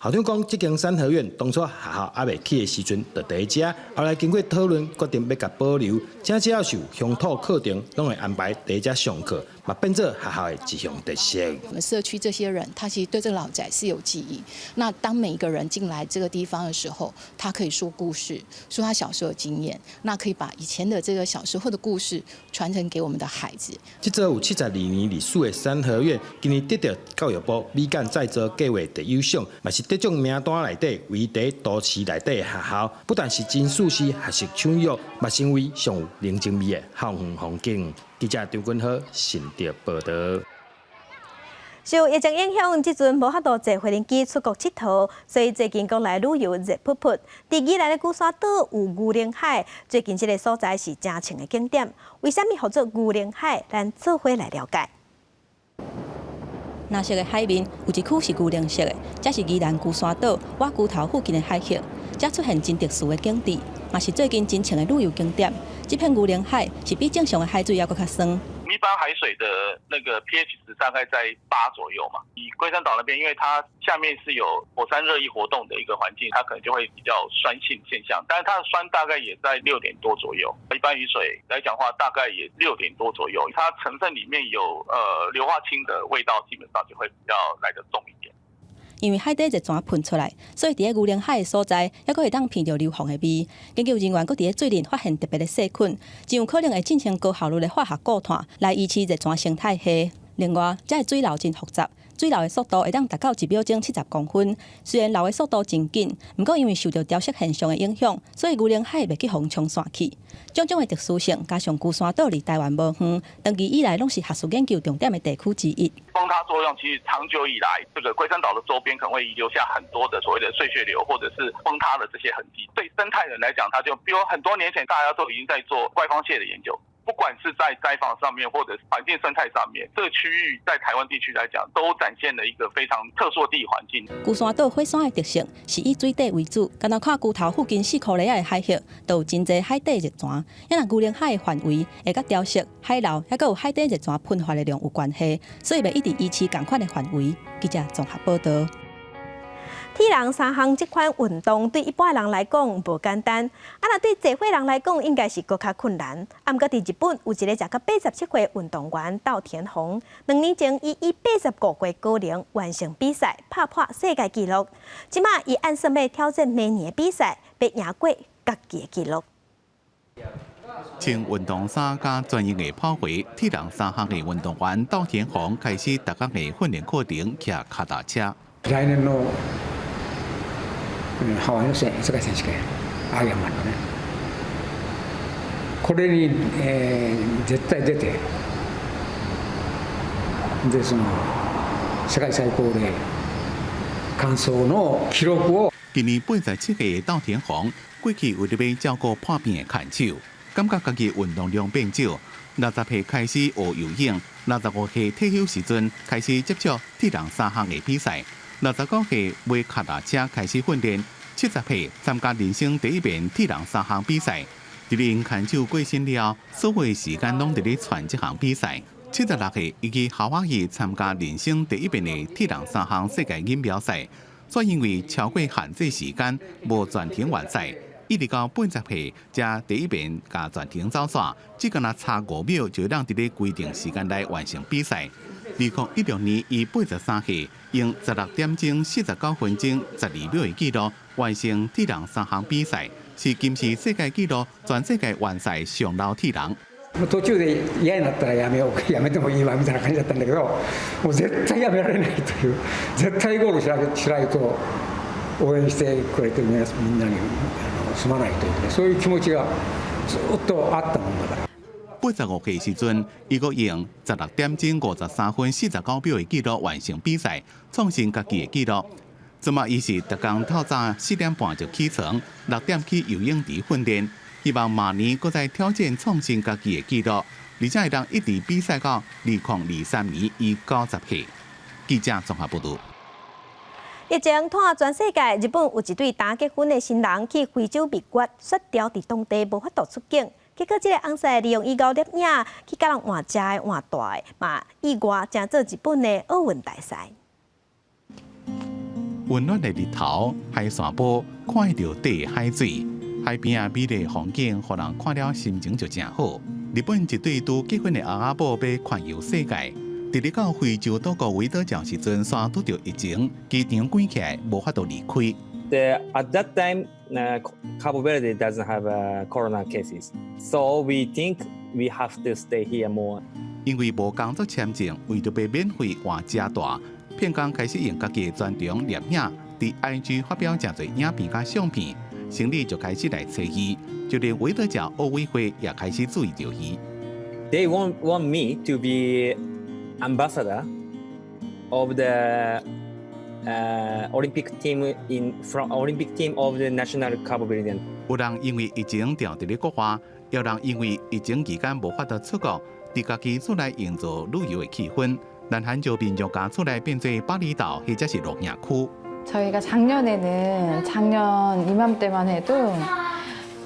校長講，這間三合院當初學校猶未起的時陣就佇遮，後來經過討論，決定欲共保留。這只要是有鄉土課程，攏會安排佇遮上課，嘛變做學校的一項特色。我們社區這些人，他其實對這個老宅是有記憶。那當每一個人進來這個地方的時候，他可以說故事，說他小時候的經驗，那可以把以前的這個小時候的故事傳承給我們的孩子。這座有72年歷史的三合院，今年得著教育部美感再造計畫特優賞，嘛是得獎名單內底唯一佇都市內底的學校，不但是真舒適學習場域，嘛成為上有人情味的校園風景。記者張君豪新竹報導。受疫情影響，這陣無法度坐飛機出國𨑨迌，所以最近國內旅遊熱噗噗。佇宜蘭的龜山島有牛奶海，最近這个所在是誠衝的景點。為啥物號做牛奶海？咱做伙來了解。藍色的海面有一區是牛奶色的，這是宜蘭龜山島倚龜頭附近的海域，這出現真特殊的景致，嘛是最近真衝的旅遊景點。這片牛奶海是比正常的海水猶閣較酸。一般海水的那個 pH 值大概在8左右嘛。以龜山島那邊，因為它下面是有火山熱液活動的一個環境，它可能就會比較酸性現象。但是它的酸大概也在6點多左右。一般雨水來講話，大概也6點多左右。它成分裡面有硫化氫的味道，基本上就會比較來得重一點。因為海底熱泉噴出來，所以佇個牛奶海的所在，猶閣會當聞著硫磺的味。研究人員閣佇個水裡發現特別的細菌，真有可能會進行高效率的化學固碳，來維持熱泉生態系。另外，這个水流真複雜，水流的速度會當達到1秒鐘70公分。雖然流的速度真緊，毋過因為受著潮汐現象的影響，所以牛奶海袂去予沖散去。種種的特殊性，加上龜山島離台灣無遠，長期以來攏是學術研究重點的地區之一。崩塌作用其實長久以來，這個龜山島的周邊可能會遺留下很多的所謂的碎屑流，或者是崩塌的這些痕跡。對生態人來講，他就比如很多年前大家都已經在做怪方蟹的研究。不管是在災防上面，或者是環境生態上面，這個區域在台灣地區來講，都展現了一個非常特殊的地理環境。龜山島火山的特性是以水底為主，敢若看龜頭附近4箍里仔的海域，都有真濟海底熱泉。啊若牛奶海的範圍會佮潮汐、海流，猶閣有海底熱泉噴發的量有關係，所以袂一直維持仝款的範圍。記者綜合報導。鐵人三項這款運動對一般人來講無簡單，啊，若對濟歲人來講應該是閣較困難。啊，毋過佇日本有一个食到87歲運動員稻田宏，2年前伊以85歲高齡完成比賽，拍破世界紀錄。這馬伊按算欲挑戰明年的比賽，欲贏過家己的紀錄。穿運動衫佮專業的跑鞋，鐵人三項的運動員稻田宏開始逐工的訓練課程，騎跤踏車。來年のハワイの世界選手権、アイアンマンのね、これに、えー、絶対出てでその世界最高齢完走の記録を。今年87歲的竇天鴻，過去為著欲照顧破病的牽手，感覺家己運動量變少。60歲開始學游泳，65歲退休時陣開始接觸鐵人三項的比賽，69歲買跤踏車開始訓練，70歲參加人生第一遍鐵人三項比賽。佇𪜶牽手過身了，所有時間攏佇咧傳這項比賽。76歲，伊去夏威夷參加人生第一遍的鐵人三項世界錦標賽，卻因為超過限制時間，無全程完賽。一直到80歲，才第一遍共全程走煞，只干焦差5秒就會當佇咧規定時間內完成比賽。2016年，伊83歲，用16點鐘49分鐘12秒的紀錄完成鐵人三項比賽，是金氏世界紀錄全世界完賽上老鐵人。途中で嫌になったらやめよう、やめてもいいわみたいな感じだったんだけど、もう絶対やめられないという、絶対ゴールしないと応援してくれてるみんなにすまないというね、そういう気持ちがずっとあったもんだから。85歲時陣，伊閣用16點鐘53分49秒的紀錄完成比賽，創新家己的紀錄。這馬伊是逐工透早4點半就起床，6點去游泳池訓練，希望明年閣再挑戰創新家己的紀錄，而且會當一直比賽到2023年，伊90歲。記者綜合報導。疫情拖全世界，日本有一對剛結婚的新人去非洲蜜月，雪牢佇當地無法度出境。結果，這个翁婿利用伊𠢕攝影去共人換食的換蹛的，嘛意外成做日本的奧運大使。溫暖的日頭，海線波看著底海水，海邊仔美麗風景，予人看了心情就誠好。日本一對拄結婚的翁仔某欲環遊世界，佇咧到非洲島國維多礁時陣，煞拄著疫情，機場關起來，無法度離開。 At that time, Cabo Verde doesn't have corona cases, so we think we have to stay here more. 因為無工作簽證，為著欲免費換食蹛，騙工開始用家己的專長攝影，佇 IG 發表誠濟影片佮相片，生理就開始來揣伊，就連維多礁奧委會也開始注意著伊。 They want me to be ambassador of the Olympic team in from Olympic team of the national Cabo Verdean。有人因為疫情牢佇咧國外，有人因為疫情期間無法度出國，佇家己厝內營造旅遊的氣氛。南韓就民眾共厝內變做巴厘島或者是露營區。 저희가 작년에는 작년 이맘때만 해도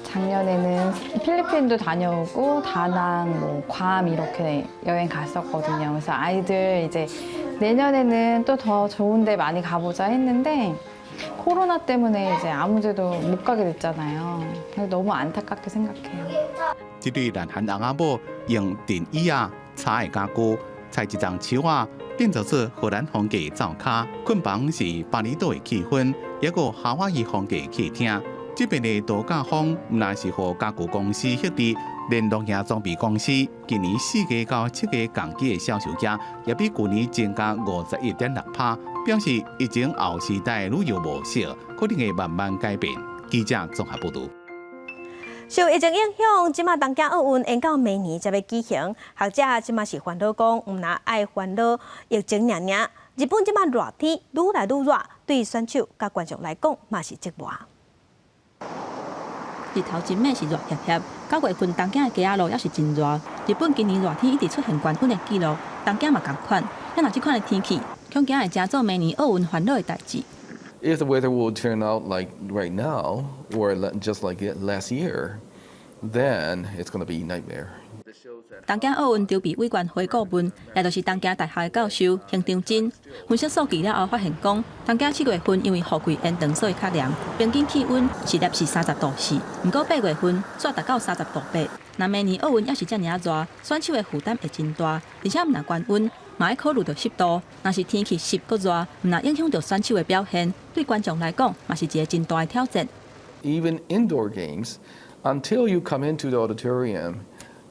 작년에는 필리핀도 다녀오고 다낭, 뭐 괌 이렇게 여행 갔었거든요. 그래서 아이들 이제 내년에는 또 더 좋은 데 많이 가보자 했는데 코로나 때문에 이제 아무 데도 못 가게 됐잖아요. 그래서 너무 안타깝게 생각해요. 這對南韓翁仔某用電椅仔、柴的家具、裁一叢樹仔，變做做荷蘭風格灶跤。睏房是巴厘島的氣氛，抑閣夏威夷風格客廳。這邊的度假風，毋但是予家具公司設置，連露營裝備公司今年4月到7月同期的銷售額也比舊年增加51.6%，表示疫情後時代旅遊模式可能會慢慢改變。記者綜合報導。受疫情影響，這馬東京奧運延到明年才欲舉行。學者這馬是煩惱講，毋但愛煩惱疫情爾爾。日本這馬熱天愈來愈熱，對選手佮觀眾來講嘛是折磨。日頭真猛是熱煳煳，9月份東京的街仔路也是真熱。日本今年熱天一直出現高溫的紀錄，東京嘛仝款。啊若這款的天氣，恐驚會成做明年奧運煩惱的代誌。 If the weather will turn out like right now, or just like last year, then it's going to be a nightmare. 東京奧運籌備委員會顧問，也就是東京大學的教授興長真，分析數據了後發現講，東京7月份因為雨季延長，所以較涼，平均氣溫是攝氏30度4，毋過8月份煞達到30度8。若明年奧運猶是遮爾仔熱，選手的負擔會真大，而且毋但高溫，嘛愛考慮著濕度。若是天氣濕閣熱，毋但影響著選手的表現，對觀眾來講嘛是一個真大的挑戰。 Even indoor games, until you come into the auditorium,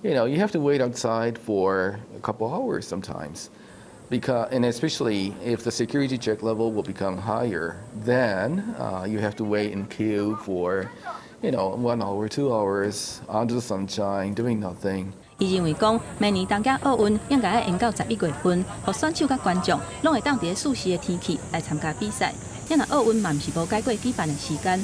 you have to wait outside for a couple hours sometimes. And especially if the security check level will become higher, then you have to wait in queue for 1 hour, 2 hours under the sunshine, doing nothing. 伊認為講，明年東京奧運應該愛延到11月份，予選手佮觀眾攏會當佇咧舒適的天氣來參加比賽。啊若奧運嘛毋是無改過舉辦的時間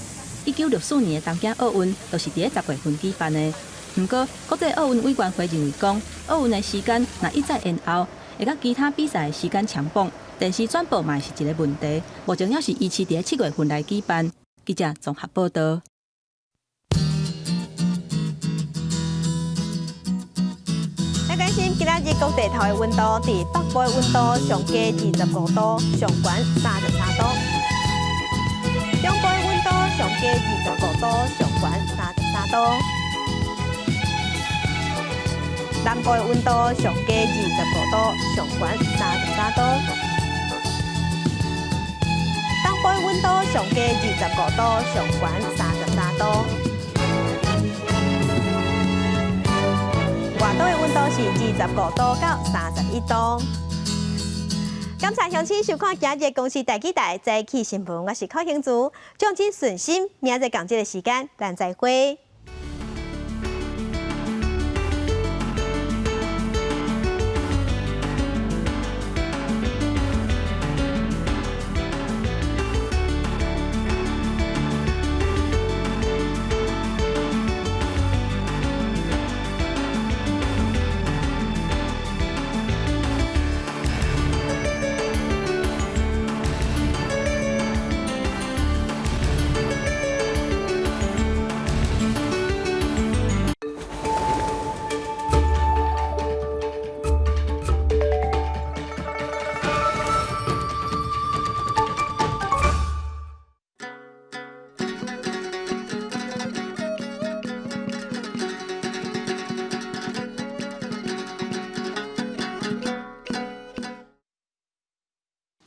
，1964年的東京奧運就是佇咧10月份舉辦的。毋過，國際奧運委員會認為講，奧運的時間若一再延後，會佮其他比賽的時間搶榜，電視轉播嘛是一個問題。目前猶是維持佇咧7月份來舉辦。記者綜合報道。來關心今仔日各地頭的溫度，佇北部的溫度上低25度，上懸33度；中部的溫度上低25度，上懸33度；南部的溫度上低25度，上懸33度；東部的溫度上低25度，上懸33度。外島的溫度是25度到31度。感謝鄉親收看今日公視台語台早起新聞，我是柯興珠，祝恁順心，明仔載仝這个時間，咱再會。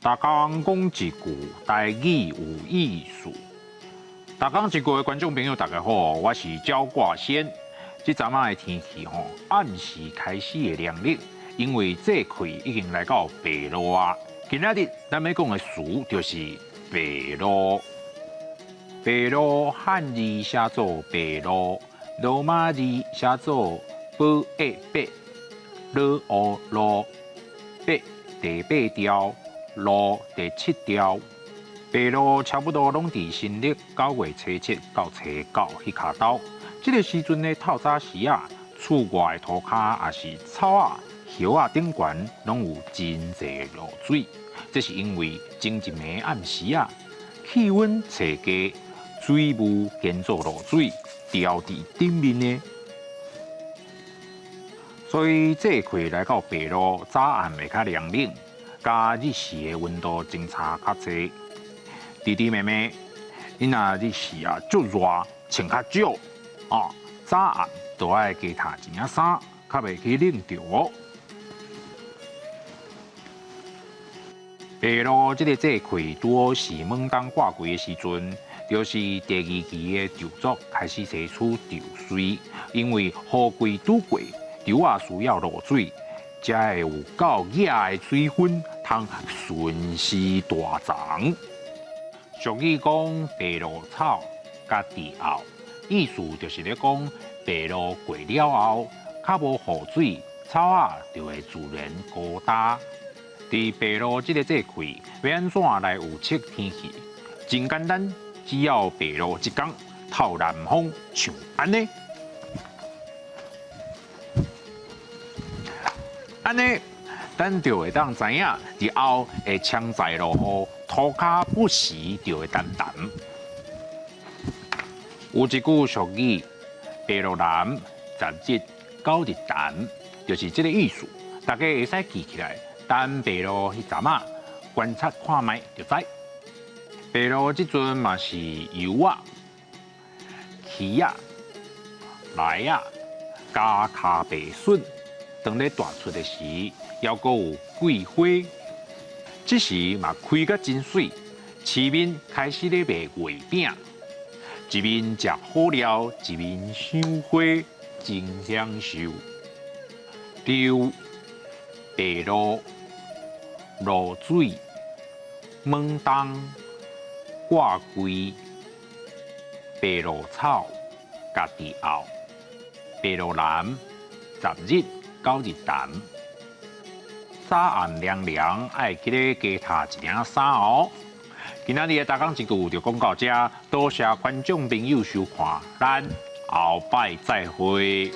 逐工講一句台語有意思。逐工一句的觀眾朋友，大家好，我是焦掛先。這陣仔的天氣吼，暗時開始會涼冷，因為節氣已經來到白露啊。今仔日咱欲講的詞就是白露。白露漢字寫做白露，羅馬字寫做寶一白，魯烏露白第八調。露第七調，白露差不多攏佇新曆9月初7到初9彼跤兜。這个時陣的透早時啊，厝外塗跤抑是草仔、葉仔頂懸，攏有真濟露水。這是因為前一暝暗時啊，氣溫揣低，水霧變做露水，掉佇頂面的。所以節氣來到白露，早暗會較涼冷。佮日時的溫度相差較濟，弟弟妹妹，你若日時啊足熱，穿較少，啊早暗都愛加罩一領衫，較袂去冷著哦。白露這个節氣拄好是猛冬掛季的時陣，就是第二期的稻作開始提出稻穗，因為雨季拄過，稻仔需要露水。才會有夠額的水分，通順勢大長。俗語講白露草佮地後，意思就是咧講白露過了後，較無雨水，草仔就會自然孤單。佇白露這個節氣，欲按怎來預測天氣？真簡單，只要白露一工，透南風，像按呢。按呢，咱就會當知影，日後會槍在落雨，塗跤不時就會澹澹。有一句俗語：白露南，十日九日澹，就是這个意思。大家會使記起來，等白露彼陣仔，觀察看覓就知。白露這陣嘛是柚仔、柿仔、梨仔、佮跤白筍。當咧大出的時，猶閣有桂花，這時嘛開甲真媠，市面開始咧賣月餅，一面食好料，一面賞花，真享受。稻、白露、露水、猛冬、掛季、白露草。佮佇後，白鷺南10日九日潭，早暗涼涼，愛記得加疊一領衫哦。今仔日的逐工一句就講到這，多謝觀眾朋友收看，咱後擺再會。